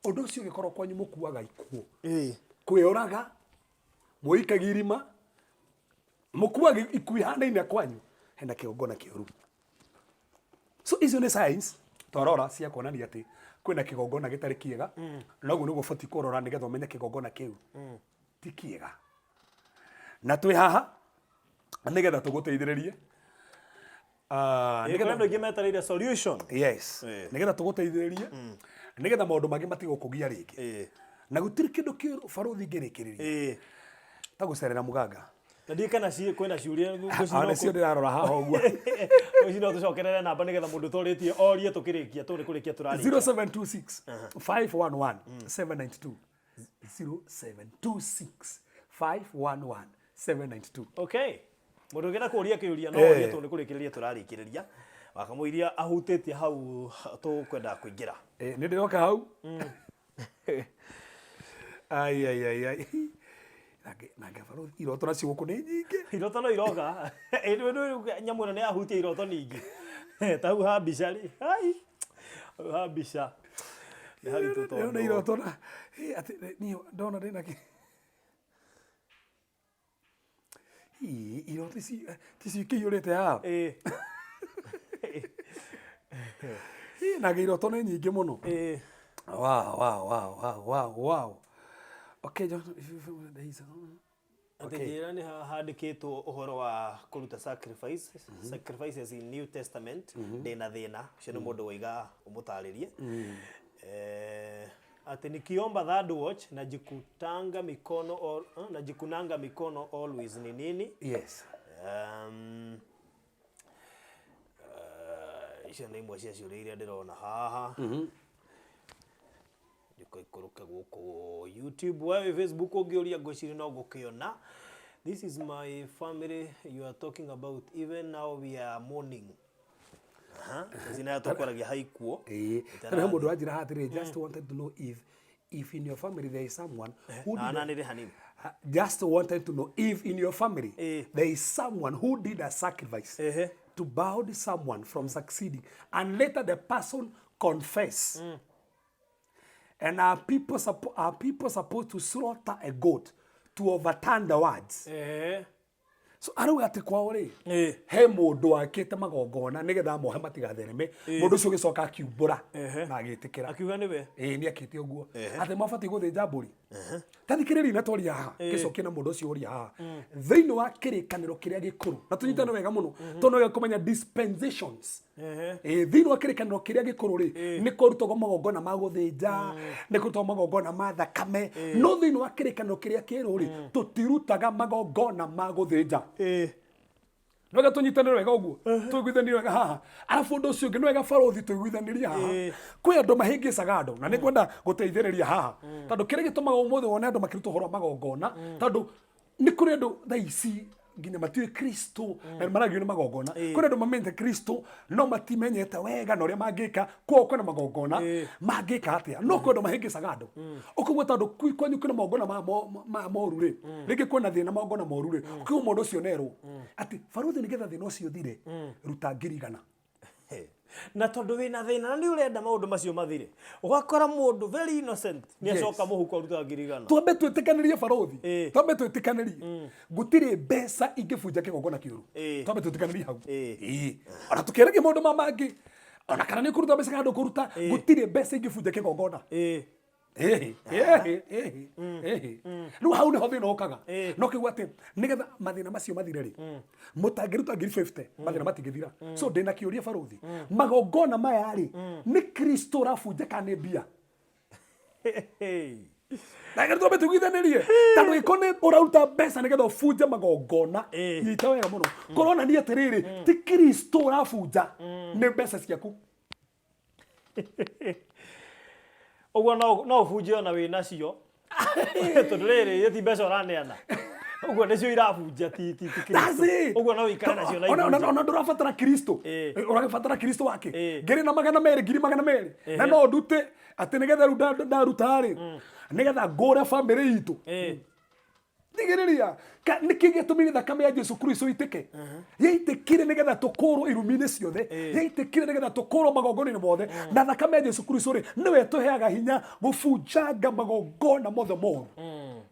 S2: Ũndũ ũcio ũngĩkorwo kwanyu mũkuaga ikuũ, kwĩyũraga, Mũikagia irima, mũkuaga ikuo ihanaine kwanyu, hena kĩgongona kĩũru. So icio nĩ signs twarora cia kuonania atĩ kwĩna kĩgongona gĩtarĩ kĩega, na ũguo nĩguo ũbatiĩ kũrora nĩgetha ũmenye kĩgongona kĩu ti kĩega. Na twĩ haha nĩgetha tũgũteithĩrĩrie. Ah,
S1: Nĩ
S2: nĩgetha
S1: andũ aingĩ metereire solution.
S2: Yes. Nĩgetha tũgũteithĩrĩrie, nĩgetha maũndũ mangĩ matige gũkũgia rĩngĩ. Na gũtirĩ kĩndũ kĩũru, barũthi, ngĩrĩkĩrĩria ta gũcerera mũganga.
S1: Na ndiĩ kana kwĩna ciũria ngwĩciria
S2: Ah,
S1: no
S2: nĩcio ndĩrarora haha ũguo.
S1: Ngwĩciria no tũcokerere namba nĩgetha mũndũ ũtorĩtie orie tũkĩrĩkia, tondũ nĩ kũrĩkia tũrarĩkia.
S2: 0726 511 792, 0726 511 792.
S1: Okay. Mũndũ ũngĩenda kũria kĩũria no orie, tondũ nĩ kũrĩkĩrĩria tũrarĩkĩrĩria. Wakamũiria ahutĩtie hau tũkwenda kũingĩra.
S2: Eh, nĩ ndĩroka hau. Ai ai ai ai. Nake barũthi, iroto nacio gũkũ nĩ nyingĩ.
S1: Iroto no iroka. Ĩ, nyamũ ĩno nĩ yahutia iroto ningĩ. Ta hau ha mbica rĩ. Ai. Hau ha mbica. Nĩ haritũ
S2: Ndĩrona
S1: tondũ.
S2: iroto na atĩ niĩ ndona ndĩna kĩ. Ii, iroto ici ticio ikĩiyũrĩte haha. Ii, nake iroto nĩ nyingĩ mũno. Wow. Okay, John, if you, there is
S1: Atĩ njĩra nĩ handĩkĩtwo ũhoro wa kũruta sacrifice, sacrifices in New Testament, ndĩna thĩna ũcio nĩ mũndũ waiga ũmũtarĩrie. Atĩ nikiomba third watch najikutanga mikono all, najikunanga mikono always ni nini?
S2: Yes.
S1: Icio nĩ imwe cia ciũria iria ndĩrona haha. Ndiko ikũrũke gũkũ YouTube, we wĩ Facebook ũngĩũria ngwĩciria no ngũkĩona. This is my family you are talking about, even now we are mourning. Aha, ici nayo tũkwaragia haikuo.
S2: Ĩĩ. Tondũ he mũndũ wanjĩra haha atĩrĩrĩ, just wanted to know if in your family there is someone who did a,
S1: Nananĩre hanini.
S2: Just wanted to know if in your family there is someone who did a sacrifice to bound someone from succeeding, and later the person confess. And are people supposed to slaughter a goat to overturn the words? So arauga atĩ kwao rĩ, he mũndũ wakĩte magongona nĩgetha amohe matigathereme. Mũndũ ũcio ũgĩcoka akiumbũra na agĩtĩkĩra.
S1: Akiuga nĩwe.
S2: Ĩĩ, nĩ akĩte ũguo. Atĩ mabatiĩ gũthĩnja mbũri. Ta thikĩrĩria na twaria haha, gĩcokie na mũndũ ũcio ũria haha. Thĩinĩ wa kĩrĩkanĩro kĩrĩa gĩkũrũ, na tũnyitane wega mũno, tondũ no wega kũmenya dispensations. Ĩĩ, thĩinĩ wa kĩrĩkanĩro kĩrĩa gĩkũrũ rĩ, nĩ kũrutagwo magongona ma gũthĩnja, nĩ kũrutagwo magongona ma thakame, no thĩinĩ wa kĩrĩkanĩro kĩrĩa kĩerũ rĩ, tũtirutaga magongona ma gũthĩnja. Nĩ wega tũnyitanĩre wega ũguo, tũiguithanĩrie wega haha. Arabu ũndũ ũcio ũngĩ, nĩ wega barũthi tũiguithanĩrie haha. Kwĩ andũ mahĩngĩcaga andũ, na nĩ ngwenda gũteithĩrĩria haha, tondũ kĩrĩa gĩtũmaga ũmũthĩ wone andũ makĩruta ũhoro wa magongona, tondũ nĩ kũrĩ andũ thaa ici nginya matiũĩ Kristo na nĩ maragio nĩ magongona. Kũrĩ andũ mamenyete Kristo no matimenyete wega na ũrĩa mangĩka, koguo kwĩna magongona mangĩka atĩa. No kwĩ andũ mahĩngĩcaga andũ, ũkaigua tondũ kwanyu kwĩna magongona ma moru rĩ, rĩngĩ kwĩna thĩna magongona moru rĩ, ũkaigua mũndũ ũcio nerwo atĩ barũthi, nĩgetha thĩna ũcio ũthire, ruta 100,000.
S1: Na tondũ wĩna thĩna na nĩ ũrenda maũndũ macio mathire, ũgakora mũndũ very innocent nĩ acoka mũhuko aruta 100,000.
S2: Twambe twĩtĩkanĩrie, barũthi. Twambe twĩtĩkanĩrie, gũtirĩ mbeca ingĩbunja kĩgongona kĩũru. Twambe twĩtĩkanĩrie hau. Ĩĩ. Ona tũkĩaragia maũndũ ma mangĩ, ona kana nĩ ũkũruta mbeca kana ndũkũruta, gũtirĩ mbeca ingĩbunja kĩgongona. Ĩhĩ, ĩhĩ, ĩhĩ, ĩhĩ. Rĩu hau nĩho thĩna ũkaga. No kĩgua atĩ nĩgetha mathĩna macio mathire rĩ, mũtangĩruta 50,000, mathĩna matingĩthira. So ndĩna kĩũria, barũthi, magongona maya rĩ, nĩ Kristo ũrabunja kana nĩ mbia? Na nĩgetha twambe tũiguithanĩrie, tondũ gĩko nĩ ũraruta mbeca nĩgetha ũbunje magongona. Nyita wega mũno, kũronania atĩrĩrĩ, ti Kristo ũrabunja, nĩ mbeca ciaku.
S1: Ũguo no ũbunje ona wĩ nacio, tondũ rĩrĩ ti mbeca ũraneana, ũguo nĩcio irabunja, ti
S2: That's
S1: Kristo.
S2: it.
S1: Ũguo no ũikare nacio na
S2: Ona
S1: ibunje.
S2: ona ndũrabatara Kristo. Ũrabatara Kristo wake? Ngĩrĩ na 200, 200,000, na no ndute atĩ nĩgetha rĩu ndaruta rĩ, nĩgetha ngũre bamĩrĩ itũ. Thigĩrĩria, nĩkĩ gĩatũmire thakame ya Jesu Kristo itĩke? Yaitĩkire nĩgetha tũkũrwo irumi-inĩ ciothe, yaitĩkire nĩgetha tũkũrwo magongona-inĩ mothe. Na thakame ya Jesu Kristo rĩ, nĩwe ĩtũheaga hinya gũbunjanga magongona mothe moru.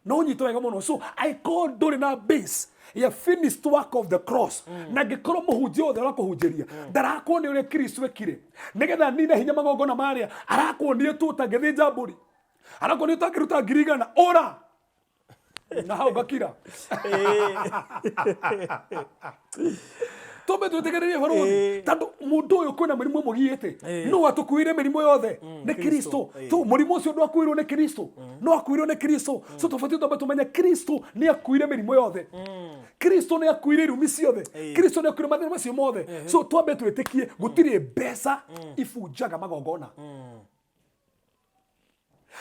S2: No nyito wega muno. So angĩkorwo ndũrĩ na base ya finished work of the cross, na angĩkorwo mũhunjia wothe ũrakũhunjĩria ndarakuonia ũrĩa Kristo ekire nĩgetha nine hinya magongona marĩa, arakuonia tu ũtangĩthĩnja mbũri, arakuonia ũtangĩruta 100,000, ũra na hau ngakira. Tumbe twĩtĩkĩrĩrie barothi, tondũ mũndũ ũyũ kwĩna mĩrimũ ĩmũgiĩte. No atũkuĩire mĩrimũ yothe nĩ Kristo. Tu mũrimũ ũcio ndwakuirwo nĩ Kristo, no akuirwo nĩ Kristo. So tũbatiĩ twambe tũmenye Kristo nĩ akuire mĩrimũ yothe, Kristo nĩ akuire irumi ciothe, Kristo nĩ akuire mathĩna macio mothe. So twambe twĩtĩkie gũtirĩ mbeca ibunjaga magongona.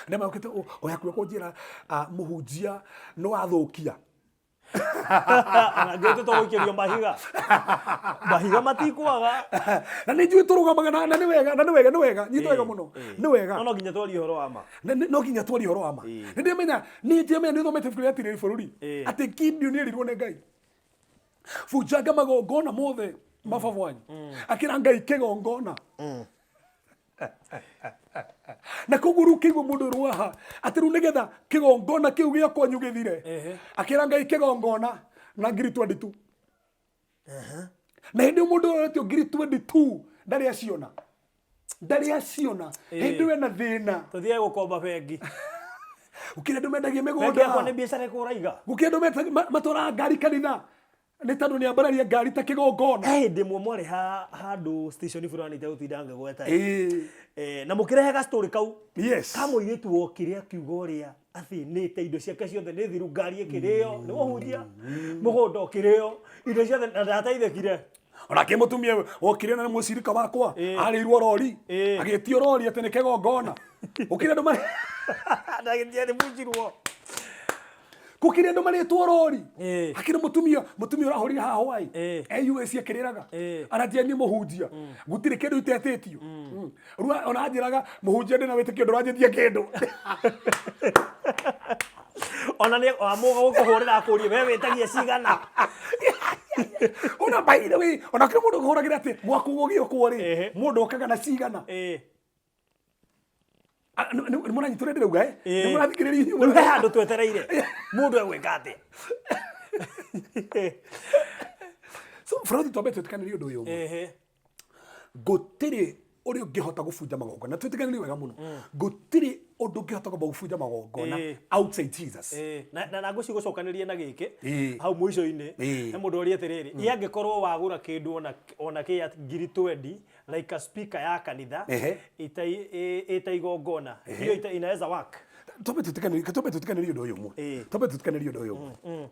S2: Nĩ maũkĩte oyakuä kũnjĩra mũhunjia no athũkia.
S1: Ona ngä tå tå mahiga, mahiga matikwaga.
S2: Na nĩ njũĩ tũrũgamaga na nĩ wega, na nĩ wega, nĩ wega, nyita wega mũno, nĩ wega.
S1: No nginya twarie ũhoro wa ma.
S2: No nginya twarie ũhoro wa ma. Nĩ ndĩmenya, nĩ ndĩmenya nĩ ũthomete ibuku rĩa Tirĩrĩ Bũrũri atĩ Gideon erirwo nĩ Ngai, bunjanga magongona mothe ma baba wanyu. Akĩra Ngai kĩgongona. Na koguo rĩu kĩigua mũndũ ũrwaha atĩ rĩu nĩgetha kĩgongona kĩu gĩa kwanyu gĩthire, akĩra Ngai kĩgongona na 22,000. Na hĩndĩ ĩyo mũndũ ũretio 22,000 ndarĩ aciona, ndarĩ aciona. Hĩndĩ ĩyo ena thĩna.
S1: Tũthiage gũkomba bengi.
S2: Gũkĩrĩ andũ mendagia
S1: Bengi yakwa nĩ
S2: mĩgũnda.
S1: Biacara ĩkũraiga.
S2: Gũkĩrĩ andũ matwaraga ngari kanitha nĩ tondũ nĩ ambararia ngari ta kĩgongona.
S1: He hĩndĩ ĩmwe mwarĩ handũ station fulani itegũtinda ngĩgweta ĩ. Na mũkĩrehe ga story kau ka mũirĩtu wokire akiuga ũrĩa athĩnĩte, indo ciake ciothe nĩ thiru, ngari ĩkĩrĩo nĩ mũhunjia, mũgũnda ũkĩrĩo, indo ciothe, na ndateithĩkire.
S2: Onake mũtumia wokire na nĩ mũcirika wakwa, arĩirwo rori, agĩtio rori atĩ nĩ kĩgongona. Gũkĩrĩ andũ marĩ
S1: Ndagĩtia nĩ bunjirwo.
S2: Gũkĩrĩ andũ marĩtwo rori. Hakĩrĩ mũtumia ũrahũrire haha hwaĩ e US akĩrĩraga, aranjia niĩ mũhunjia gũtirĩ kĩndũ itetĩtio. Rĩu ona anjĩraga, mũhunjia, ndĩna wĩtĩkio ndũranjĩtie kĩndũ.
S1: Ona nĩ amũga gũkũhũrĩra akũrie we wĩtagia cigana.
S2: Ona by the way, ona kĩrĩ mũndũ ũkũhũragĩra atĩ gwaku gũgĩũkwo rĩ, mũndũ okaga na cigana. Ah, nĩ mũranyita ũrĩa ndĩrauga, eh? Nĩ mũrathikĩrĩria inyuĩ?
S1: Rĩu he handũ twetereire mũndũ egwĩka atĩa?
S2: So Frothi, twambe twĩtĩkanĩrie ũndũ ũyũ ũmwe. Gũtirĩ ũrĩa ũngĩhota gũbunja magongona, twĩtĩkanĩrie wega mũno, gũtirĩ ũndũ ũngĩhota kwamba gũbunja magongona outside Jesus.
S1: Na ngwĩciria gũcokanĩria na gĩkĩ hau mũico-inĩ, he mũndũ oria atĩrĩrĩ, ĩ angĩkorwo wagũra kĩndũ ona kĩa 20,000, like a speaker ya kanitha, ĩta igongona, hiyo inaweza work?
S2: Twambe twĩtĩkanĩrie ũndũ ũyũ ũmwe. Twambe twĩtĩkanĩrie ũndũ ũyũ ũmwe.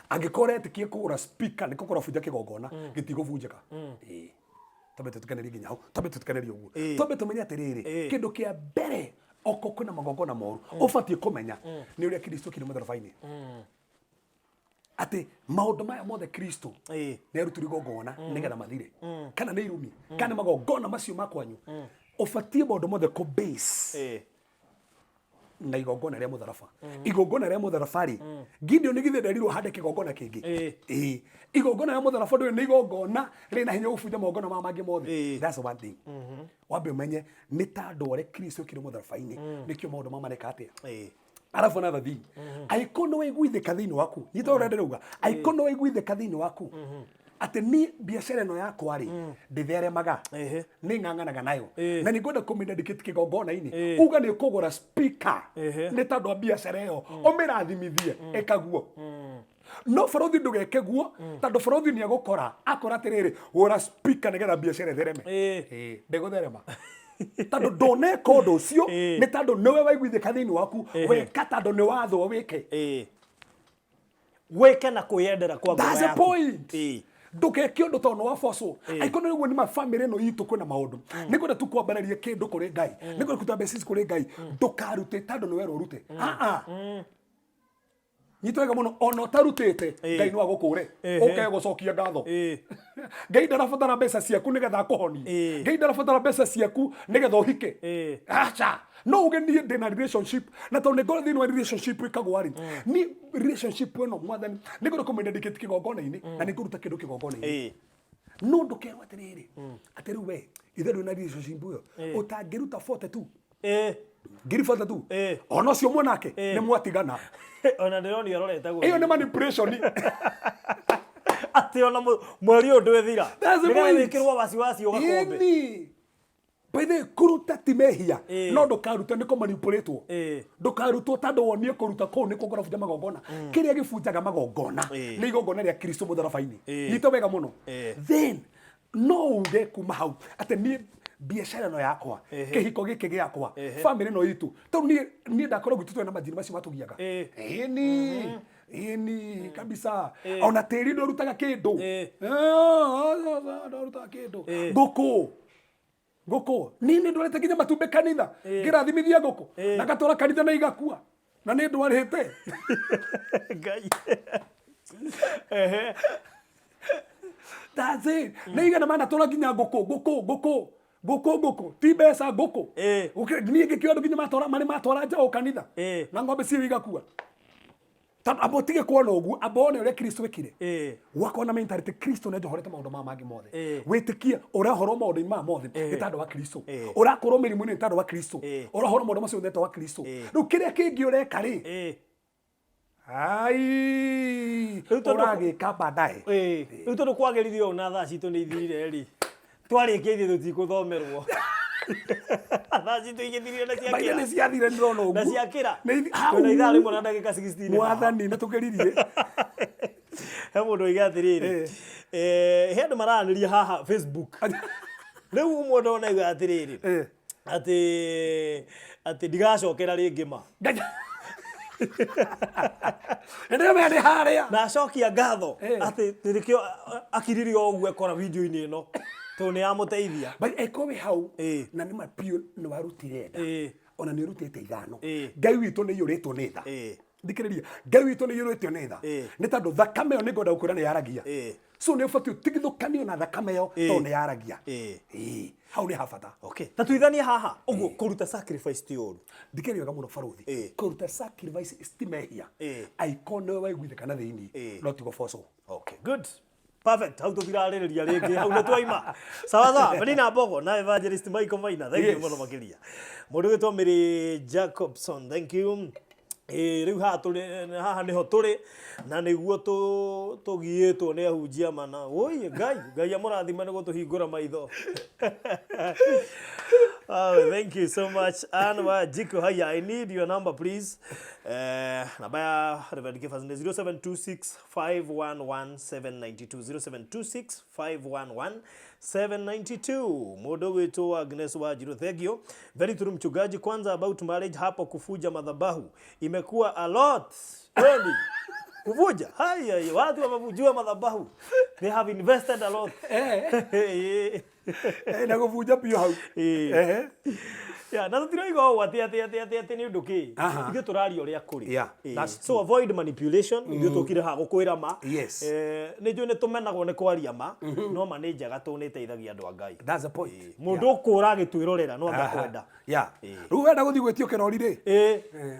S2: Angĩkorwo ũretĩkia kũgũra speaker nĩ kũgũra bunja kĩgongona, gĩtigũbunjĩka. Twambe twĩtĩkanĩrie nginya hau, twambe twĩtĩkanĩrie ũguo. Twambe tũmenye atĩrĩrĩ, kĩndũ kĩa mbere okorwo kwĩna magongona moru ũbatiĩ kũmenya nĩ ũrĩa Kristo kĩrĩ mũtharaba-inĩ, atĩ maũndũ maya mothe Kristo nĩ arutirwo igongona nĩgetha mathire, kana nĩ irumi, kana nĩ magongona macio ma kwanyu, ũbatiĩ maũndũ mothe kũ base na igongona rĩa mũtharaba. Igongona rĩa mũtharaba rĩ, Gideon githĩ nderirwo hande kĩgongona kĩngĩ? Ĩĩ, igongona rĩa mũtharaba ndũĩ nĩ igongona rĩna hinya gũbunja magongona maya mangĩ mothe. That's one thing. Wambe ũmenye nĩ ta andũ arĩa Kristo ekire mũtharaba-inĩ, nĩkĩo maũndũ maya mareka atĩa. Arabu another thing, angĩkorwo nĩ waiguithĩka thĩinĩ waku, nyita ũrĩa ndĩrauga, angĩkorwo nĩ waiguithĩka thĩinĩ waku atĩ niĩ biacara ĩno yakwa rĩ ndĩtheremaga, nĩ ng'ang'anaga nayo, na nĩ ngwenda kũmĩdedicate kĩgongona-inĩ, uga nĩ ũkũgũra speaker nĩ tondũ wa biacara ĩyo, ũmĩrathimithie, ĩka guo. No barothi ndũgeke guo, tondũ barothi nĩ egũkora akora atĩrĩrĩ, gũra speaker nĩgetha biacara ĩthereme. Ndĩgũtherema tondũ ndũneka ũndũ ũcio, nĩ tondũ nĩwe waiguithĩka thĩinĩ waku weka, tondũ nĩ wathwo wĩke.
S1: Wĩke na kwĩyendera kwa ngoro
S2: That's the
S1: yaku.
S2: point. Ndũgeke ũndũ tondũ nĩ wabocwo. Angĩkorwo nĩ ũguo nĩ ma family ĩno itũ kwĩna maũndũ, nĩ ngwenda tu kwambararia kĩndũ kũrĩ Ngai, nĩ ngwenda kũruta mbeca ici kũrĩ Ngai, ndũkarute tondũ nĩ werwo ũrute. Ah ah, nyita wega mũno, ona ũtarutĩte, Ngai no agũkũre ũkae gũcokia ngatho. Ngai ndarabatara mbeca ciaku nĩgetha akũhonie. Ngai ndarabatara mbeca ciaku nĩgetha ũhike. Aca, no uge niĩ ndĩna relationship, na tondũ nĩ ngorwo thĩinĩ wa relationship ĩkagwa rĩ, ni relationship ĩno, Mwathani, nĩ ngwenda kũmĩdedicate kĩgongona-inĩ na nĩ ngũruta kĩndũ kĩgongona-inĩ. No ndũkerwo atĩrĩrĩ, atĩ rĩu we ithe ndũrĩ na relationship ĩyo ũtangĩruta 42. Ngiri 42. Ona ũcio mwanake nĩ mwatigana.
S1: Ona ndĩronio arorete
S2: guo. Ĩyo nĩ manipulation.
S1: Atĩ ona mweri ũyũ ndwĩthira.
S2: That's the
S1: Nĩgetha
S2: point.
S1: wĩkĩrwo wasiwasi ũgakombe.
S2: Ĩni. By the way, kũruta ti mehia. No ndũkarute nĩ kũmanipulatwo. Ndũkarutwo tondũ wonie kũruta kũu nĩkuo kũrabunja magongona. Kĩrĩa gĩbunjaga magongona nĩ igongona rĩa Kristo mũtharaba-inĩ. Nyita wega mũno. Then no uge kuma hau atĩ niĩ biacara ĩno yakwa, kĩhiko gĩkĩ gĩakwa, family ĩno itũ, tondũ niĩ ndakorwo gwitũ twĩna majini macio matũgiaga. Ĩni. Ĩni kabisa. Ona tĩri ndũrutaga kĩndũ. Ndũrutaga kĩndũ. Ngũkũ. Ngũkũ. Niĩ nĩ ndwarĩte nginya matumbĩ kanitha. Ngĩrathimithia ngũkũ. Na ngatwara kanitha na igakua. Na nĩ ndwarĩte.
S1: Ngai.
S2: That's it. Nĩ igana manatwara nginya ngũkũ, ngũkũ, ngũkũ. Ngũkũ, ngũkũ. Ti mbeca, ngũkũ. Niĩ ngĩkĩoya andũ nginya matwara, marĩ matwara njaũ kanitha. Na ng'ombe ciao igakua. Tondũ amba ũtige kuona ũguo, amba wone ũrĩa Kristo ekire. Wakorwo na mentality Kristo nĩ anjohorete maũndũ maya mangĩ mothe. Wĩtĩkie ũrahorwo maũndũ-inĩ maya mothe nĩ tondũ wa Kristo. Ũrakorwo mĩrimũ-inĩ nĩ tondũ wa Kristo. Ũrahorwo maũndũ macio nĩ tondũ wa Kristo. Rĩu kĩrĩa kĩngĩ ũreka rĩ, ai,
S1: Rĩu tondũ
S2: ũragĩka baadaye.
S1: Rĩu tondũ kwagĩrire ũũ na thaa citũ nĩ ithirire rĩ, twarĩkia ithuĩ tũtikũthomerwo. Thaa citũ igĩthirire na
S2: Maithe
S1: ciakĩra.
S2: nĩ ciathire ndĩrona ũguo.
S1: Na ciakĩra.
S2: Nĩ ithi- hau.
S1: Twĩna ithaa rĩmwe na ndagĩka 16 haha.
S2: Mwathani nĩ tũkĩririe.
S1: He mũndũ oiga atĩrĩrĩ, he andũ maranĩria haha Facebook. Rĩu ũmwe ndona oiga atĩrĩrĩ, atĩ ndigacokera rĩngĩ ma.
S2: Nĩ ndĩramenya nĩ harĩa.
S1: Na acokia ngatho atĩ nĩkĩo akirire o ũguo ekora video-inĩ ĩno tondũ nĩ yamũteithia.
S2: But eko wĩ hau na nĩ ma biũ nĩ warutire nda. Ona nĩ ũrutĩte ithano. Ngai witũ nĩ aiyũrĩtwo nĩ tha. Thikĩrĩria, Ngai witũ nĩ aiyũrĩtio nĩ tha. Nĩ tondũ thakame ĩyo nĩ ngwenda gũkwĩra nĩ yaragia. So nĩ ũbatiĩ ũtigithũkanio na thakame ĩyo tondũ nĩ yaragia. Hau nĩ ha bata.
S1: Okay. Ta tuithanie haha ũguo kũruta sacrifice ti ũru.
S2: Thikĩrĩria wega mũno barũthi. Kũruta sacrifice ti mehia. Angĩkorwo nĩwe waiguithĩka na thĩinĩ, no ti gũbocwo.
S1: Okay, good. Perfect. Hau tũtirarĩrĩria rĩngĩ. Hau nĩ twaima. Sawa sawa. Penina Mbogo na Evangelist Michael Maina. Thank you mũno makĩria. Mũndũ wĩtwo Mary Jacobson. Thank you. Rĩu haha tũrĩ, haha nĩho tũrĩ na nĩguo tũgiĩtwo nĩ ahunjia mana. Oi Ngai, Ngai amũrathime nĩ gũtũhingũra maitho. Oh, thank you so much. Anne Wanjiku, hiya, I need your number please. Namba ya Reverend Kefas nĩ 0726511792, 0726511792. Mũndũ ũgwĩtwo Agnes Wanjiru, thank you. Very true mchungaji, kwanza about marriage hapo kufuja madhabahu imekuwa a lot. Kweli. Kuvuja. Haya, watu wamevujua madhabahu. They have invested a lot.
S2: Na gũbunja biũ hau.
S1: Yeah, na tũtiroiga ũũ atĩ atĩ atĩ atĩ atĩ nĩ ũndũ kĩ. Ithuĩ tũraria ũrĩa kũrĩ.
S2: Yeah, that's
S1: So avoid manipulation. Ithuĩ tũkire haha gũkwĩra ma.
S2: Yes.
S1: Nĩ njũĩ nĩ tũmenagwo nĩ kwaria ma, no ma nĩ njega tondũ nĩ ĩteithagia andũ a Ngai.
S2: That's the point.
S1: Mũndũ ũkũra agĩtwĩrorera no anga kwenda.
S2: Yeah. Rĩu wenda gũthiĩ gwĩtio kĩrori rĩ?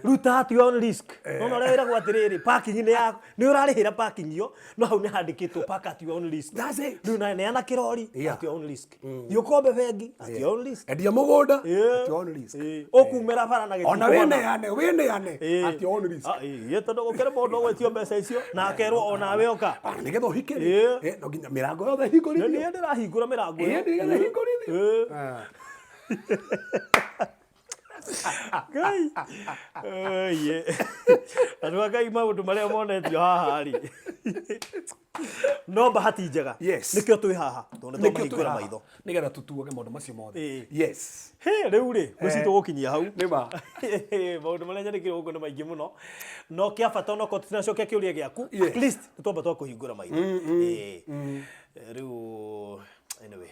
S1: Ruta at your own risk. Nona ũrĩa wĩragwo atĩrĩrĩ, parking nĩ ya nĩ ũrarĩhĩra parking ĩyo, no hau nĩ handĩkĩtwo park at your own risk.
S2: That's it.
S1: Rĩu na neana kĩrori at your own risk. Thiĩ ũkombe bengi at your own risk.
S2: Endia mũgũnda at your own risk.
S1: Ũkumĩra bara na
S2: Ona
S1: gĩtikũhona.
S2: wĩneane, wĩneane at your own risk.
S1: Ĩĩ, tondũ gũkĩrĩ mũndũ ũgwĩtio mbeca icio na akerwo onawe ũka.
S2: Nĩgetha ũhike rĩ, no nginya mĩrango yothe ĩhingũrithio.
S1: Nĩ ndĩrahingũra mĩrango ĩyo.
S2: Nĩgetha ĩhingũrithio.
S1: Ngai. Ĩĩ. Andũ a Ngai maũndũ marĩa monetio haha rĩ. No bahati njega.
S2: Yes.
S1: Nĩkĩo twĩ haha. Tondũ nĩ
S2: Nĩkĩo twĩ
S1: twamahingũra
S2: haha.
S1: maitho.
S2: Nĩgetha tũtuage maũndũ macio mothe. Yes.
S1: He, rĩu rĩ, ngwĩciria tũgũkinyia hau.
S2: Nĩ ma.
S1: Maũndũ marĩa nyandĩkĩirwo gũkũ nĩ maingĩ mũno. No kĩa bata onokorwo tũtinacokia kĩũria gĩaku, at least nĩ twamba twakũhingũra maitho. Rĩu anyway.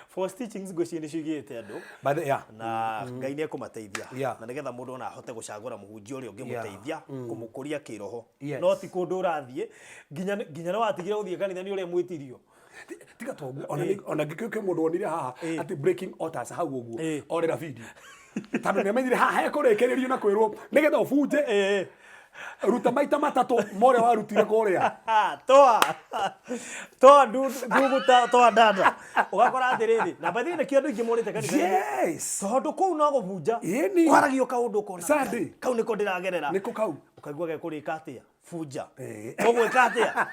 S1: False teachings ngwĩciria nĩ ciugĩte andũ.
S2: By the, yeah.
S1: Na Ngai nĩ ekũmateithia.
S2: Yeah.
S1: Na nĩgetha mũndũ ona ahote gũcagũra mũhunjia ũrĩa ũngĩmũteithia kũmũkũria kĩroho.
S2: Yes.
S1: No ti kũndũ ũrathiĩ nginya nginya nĩ watigire gũthiĩ kanitha nĩ ũrĩa mwĩtirio.
S2: Tiga toguo ona ona ngĩkĩo kĩ mũndũ wonire haha atĩ breaking altars hau ũguo orera video. Tondũ nĩ amenyire haha hekũrĩkĩrĩrio na kwĩrwo nĩgetha ũbunje. Ruta maita matatũ morĩa warutire kũrĩa.
S1: Toa toa ndugu toa dada, ũgakora atĩrĩrĩ, na by the way nĩkĩo andũ aingĩ morĩte kanitha-inĩ, tondũ kũu no gũbunja.
S2: Ĩni.
S1: Kwaragio kaũndũ ũkona
S2: Sunday.
S1: kau nĩko ndĩragerera.
S2: Nĩkũ kau?
S1: Ũkaigua gekũrĩka atĩa, bunja.
S2: Ĩĩ.
S1: Ũgwĩka atĩa?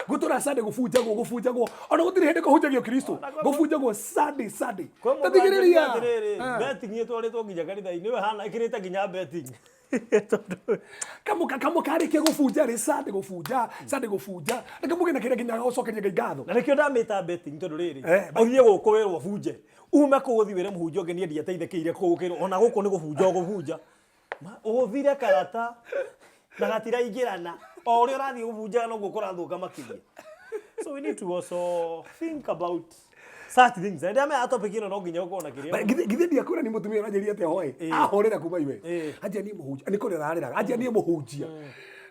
S2: Gũtũra Sunday gũbunjagwo, gũbunjagwo, ona gũtirĩ hĩndĩ kũhunjagio Kristo, gũbunjagwo Sunday, Sunday.
S1: Kwĩ mũndũ
S2: tathigĩrĩria
S1: wanjĩrire atĩrĩrĩ, betting ĩtwarĩtwo nginya kanitha-inĩ, we hana ĩkĩrĩte nginya betting, tondũ
S2: Kamuka kamukarĩkia gũbunja rĩ, Sunday gũbunja, Sunday gũbunja, reke mũgĩe na kĩrĩa nginya gũcokeria Ngai ngatho.
S1: Na nĩkĩo ndamĩta betting, tondũ rĩrĩ,
S2: Eh,
S1: ũthiĩ gũkũ wĩrwo bunje, ume kũu ũthiĩ wĩre mũhunjia ũngĩ, niĩ ndiateithĩkĩire kũu, ũkĩrwo ona gũkũ nĩ gũbunja ũgũbunja. Ũthire karata na gatiraingĩrana, o ũrĩa ũrathiĩ gũbunjaga noguo kũrathũka makĩria. So we need to also think about such things. Na ndamenya topic ĩno no nginya ũkorwo na kĩrĩa.
S2: Githĩ ndiakwĩra nĩ mũtumia ũranjĩria atĩa hoe ahorera kuma iwe. Anjia niĩ mũhunjia nĩ kũrĩra ararĩraga, anjia niĩ mũhunjia.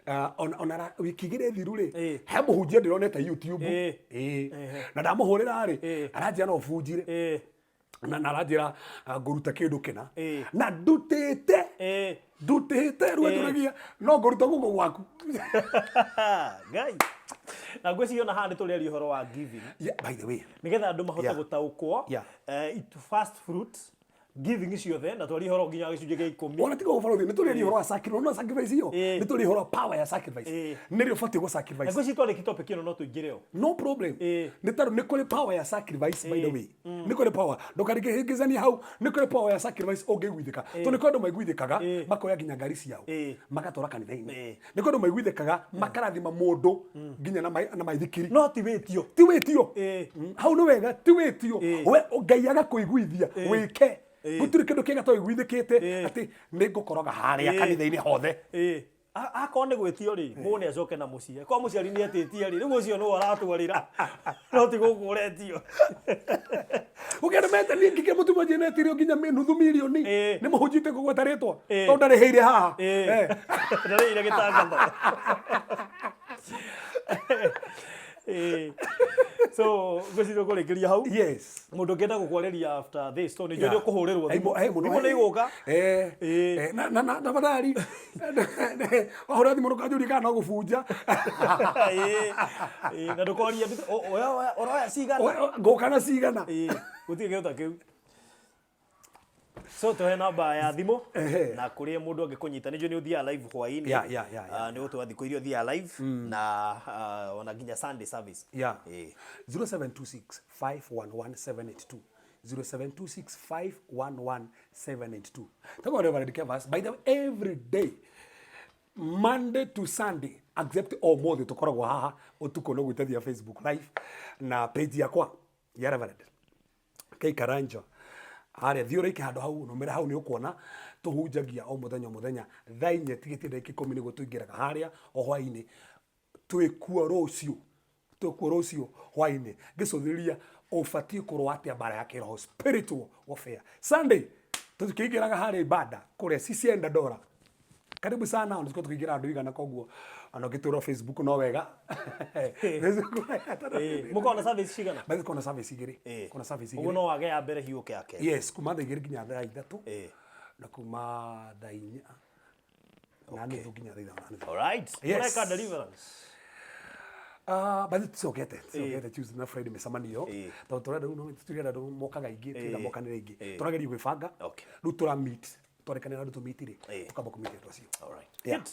S2: Ah, ona wiki igĩrĩ thiru rĩ, he mũhunjia ndĩronete YouTube. Ĩĩ. Na ndamũhũrĩra rĩ, aranjĩra no bunjire, na aranjĩra, ah, ngũruta kĩndũ kĩna. Na ndutĩte, ndutĩte rĩu anjũragia no ngũruta gũkũ gwaku.
S1: Ngai, na ngwĩciria ona haha nĩ tũrĩaria ũhoro wa giving,
S2: Yeah, by the way,
S1: nĩgetha andũ mahote gũtaũkwo. It first fruit giving ciothe, na twarie ũhoro nginya gĩcunjĩ gĩa 10.
S2: Ona tiga ũbalothi, nĩ tũrĩaria ũhoro wa sacrifice, no sacrifice iyo, nĩ tũrĩ ũhoro wa power ya sacrifice, nĩ rĩ ũbatiĩ gũ
S1: Na
S2: sacrifice.
S1: Ngwĩciria twarĩki topic ĩno no tũingĩre o.
S2: No problem. Nĩ tondũ nĩ kũrĩ power ya sacrifice, by the way, nĩ kũrĩ power, ndũkarĩkĩhĩngĩcanie hau, nĩ kũrĩ power ya sacrifice ũngĩiguithĩka, tondũ nĩ kũrĩ andũ maiguithĩkaga makoya nginya ngari ciao magatwara kanitha-inĩ. Nĩ kũrĩ andũ maiguithĩkaga makarathima mũndũ nginya na maithikiri.
S1: No ti wĩtio.
S2: Ti wĩtio. Hau nĩ wega, ti wĩtio. We Ngai agakũiguithia wĩke. Gũtirĩ kĩndũ kĩega ta ũiguithĩkĩte atĩ nĩ ngũkoroga harĩa kanitha-inĩ hothe.
S1: Ĩĩ. Akorwo nĩ gwĩtio rĩ, mũndũ nĩ acoke na mũciĩ. Akorwo mũciari nĩ etĩtie rĩ, rĩu ũcio nĩwe aratwarĩra, no ti gũkũ ũretio.
S2: Ũkĩenda mete niĩ ngĩkĩra mũtumia njenetirio nginya nuthu mirioni. Nĩ mũhunjĩte kũgweta rĩtwa, tondũ ndarĩhĩire haha.
S1: Ndarĩhĩire gĩtangatho. Ĩĩ. So ngwĩciria ũkũrĩkĩria hau.
S2: Yes.
S1: Mũndũ ũngĩenda gũkwarĩria after this, tondũ nĩ njũĩ nĩ ũkũhũrĩrwo thimũ.
S2: Mũno.
S1: Thimũ nĩ igũka.
S2: Na tafadhali wahũra thimũ ndũkanjũrie kana no gũbunja.
S1: Ĩĩ. Ĩĩ, na ndũkorie ũroya cigana.
S2: Ngũka na cigana.
S1: Ĩĩ, gũtirĩ kĩndũ ta kĩu. So tuhe namba ya thimũ na kũrĩa mũndũ angĩkũnyita, nĩ njũĩ nĩ ũthiaga live hwaĩ-inĩ.
S2: Yeah.
S1: Ah, nĩ gũtũra thikũ iria ũthiaga live na ona nginya Sunday service.
S2: Yeah. 0726 511 782, 0726 511 782. Tagwo Reverend Kevas. By the way, every day Monday to Sunday except ũmũthĩ tũkoragwo haha ũtukũ no gwĩtethia Facebook live na page yakwa ya Reverend K Karanja harĩa, thiĩ ũrĩke handũ hau nũmĩre hau, nĩ ũkuona tũhunjagia o mũthenya o mũthenya thaa 4 tigĩtie ndagĩka 10 nĩguo tũingĩraga harĩa o hwainĩ. Twĩkuo rũciũ, twĩkuo rũciũ hwainĩ ngĩcũthĩrĩria ũbatiĩ kũrũa atĩa mbara ya kĩroho, spiritual warfare. Sunday tũkĩingĩraga harĩa ibada kũrĩa CCM Dandora. Karibu sana, ona tukorwo tukĩingĩra andũ igana, koguo ona ũngĩtũra Facebook no wega. Facebook.
S1: Mũkoragwo na service cigana?
S2: Bathi kona service igĩrĩ. Kona service
S1: Ũguo
S2: igĩrĩ.
S1: No wage ya mbere hiũke ya kerĩ.
S2: Yes, kuma thaa 2 nginya thaa 3, na kuma thaa 4:30 nginya thaa 5:30.
S1: Alright.
S2: Yes.
S1: Mũreka deliverance?
S2: Ah, bathi tucokete Tuesday na Friday mĩcemanio, tondũ tũrenda rĩu no tũtirenda andũ mokaga aingĩ, tũrenda mokanĩre aingĩ. Tũrageria gwĩbanga. Rĩu tũra meet, twarĩkanĩra andũ tũmeet rĩ, tũkamba kũmeet andũ acio.
S1: Alright.
S2: Yeah.
S1: Good.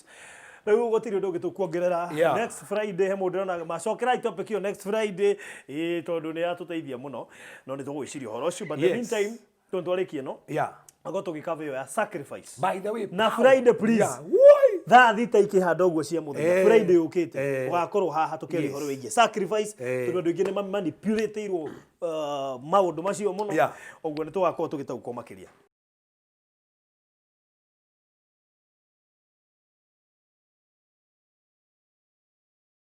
S1: Rĩu gũtirĩ ũndũ ũngĩ tũkuongerera. Next Friday he mũndũ ũrona macokerai topic ĩyo next Friday, ĩĩ, tondũ nĩ yatũteithia mũno, no nĩ tũgwĩciria ũhoro ũcio, but the meantime tondũ twarĩkia ĩno, akorwo tũgĩcover ĩyo ya sacrifice.
S2: By the way,
S1: Na
S2: power.
S1: Friday, please.
S2: Woi!
S1: Thaa 6 ikĩhanda ũguo cia mũthenya, Friday yũkĩte, ũgakorwo haha tũkĩaria ũhoro wĩgiĩ sacrifice, tondũ andũ aingĩ nĩ manipulate-irwo maũndũ macio mũno. Ũguo nĩ tũgakorwo tũgĩtaũkwo makĩria.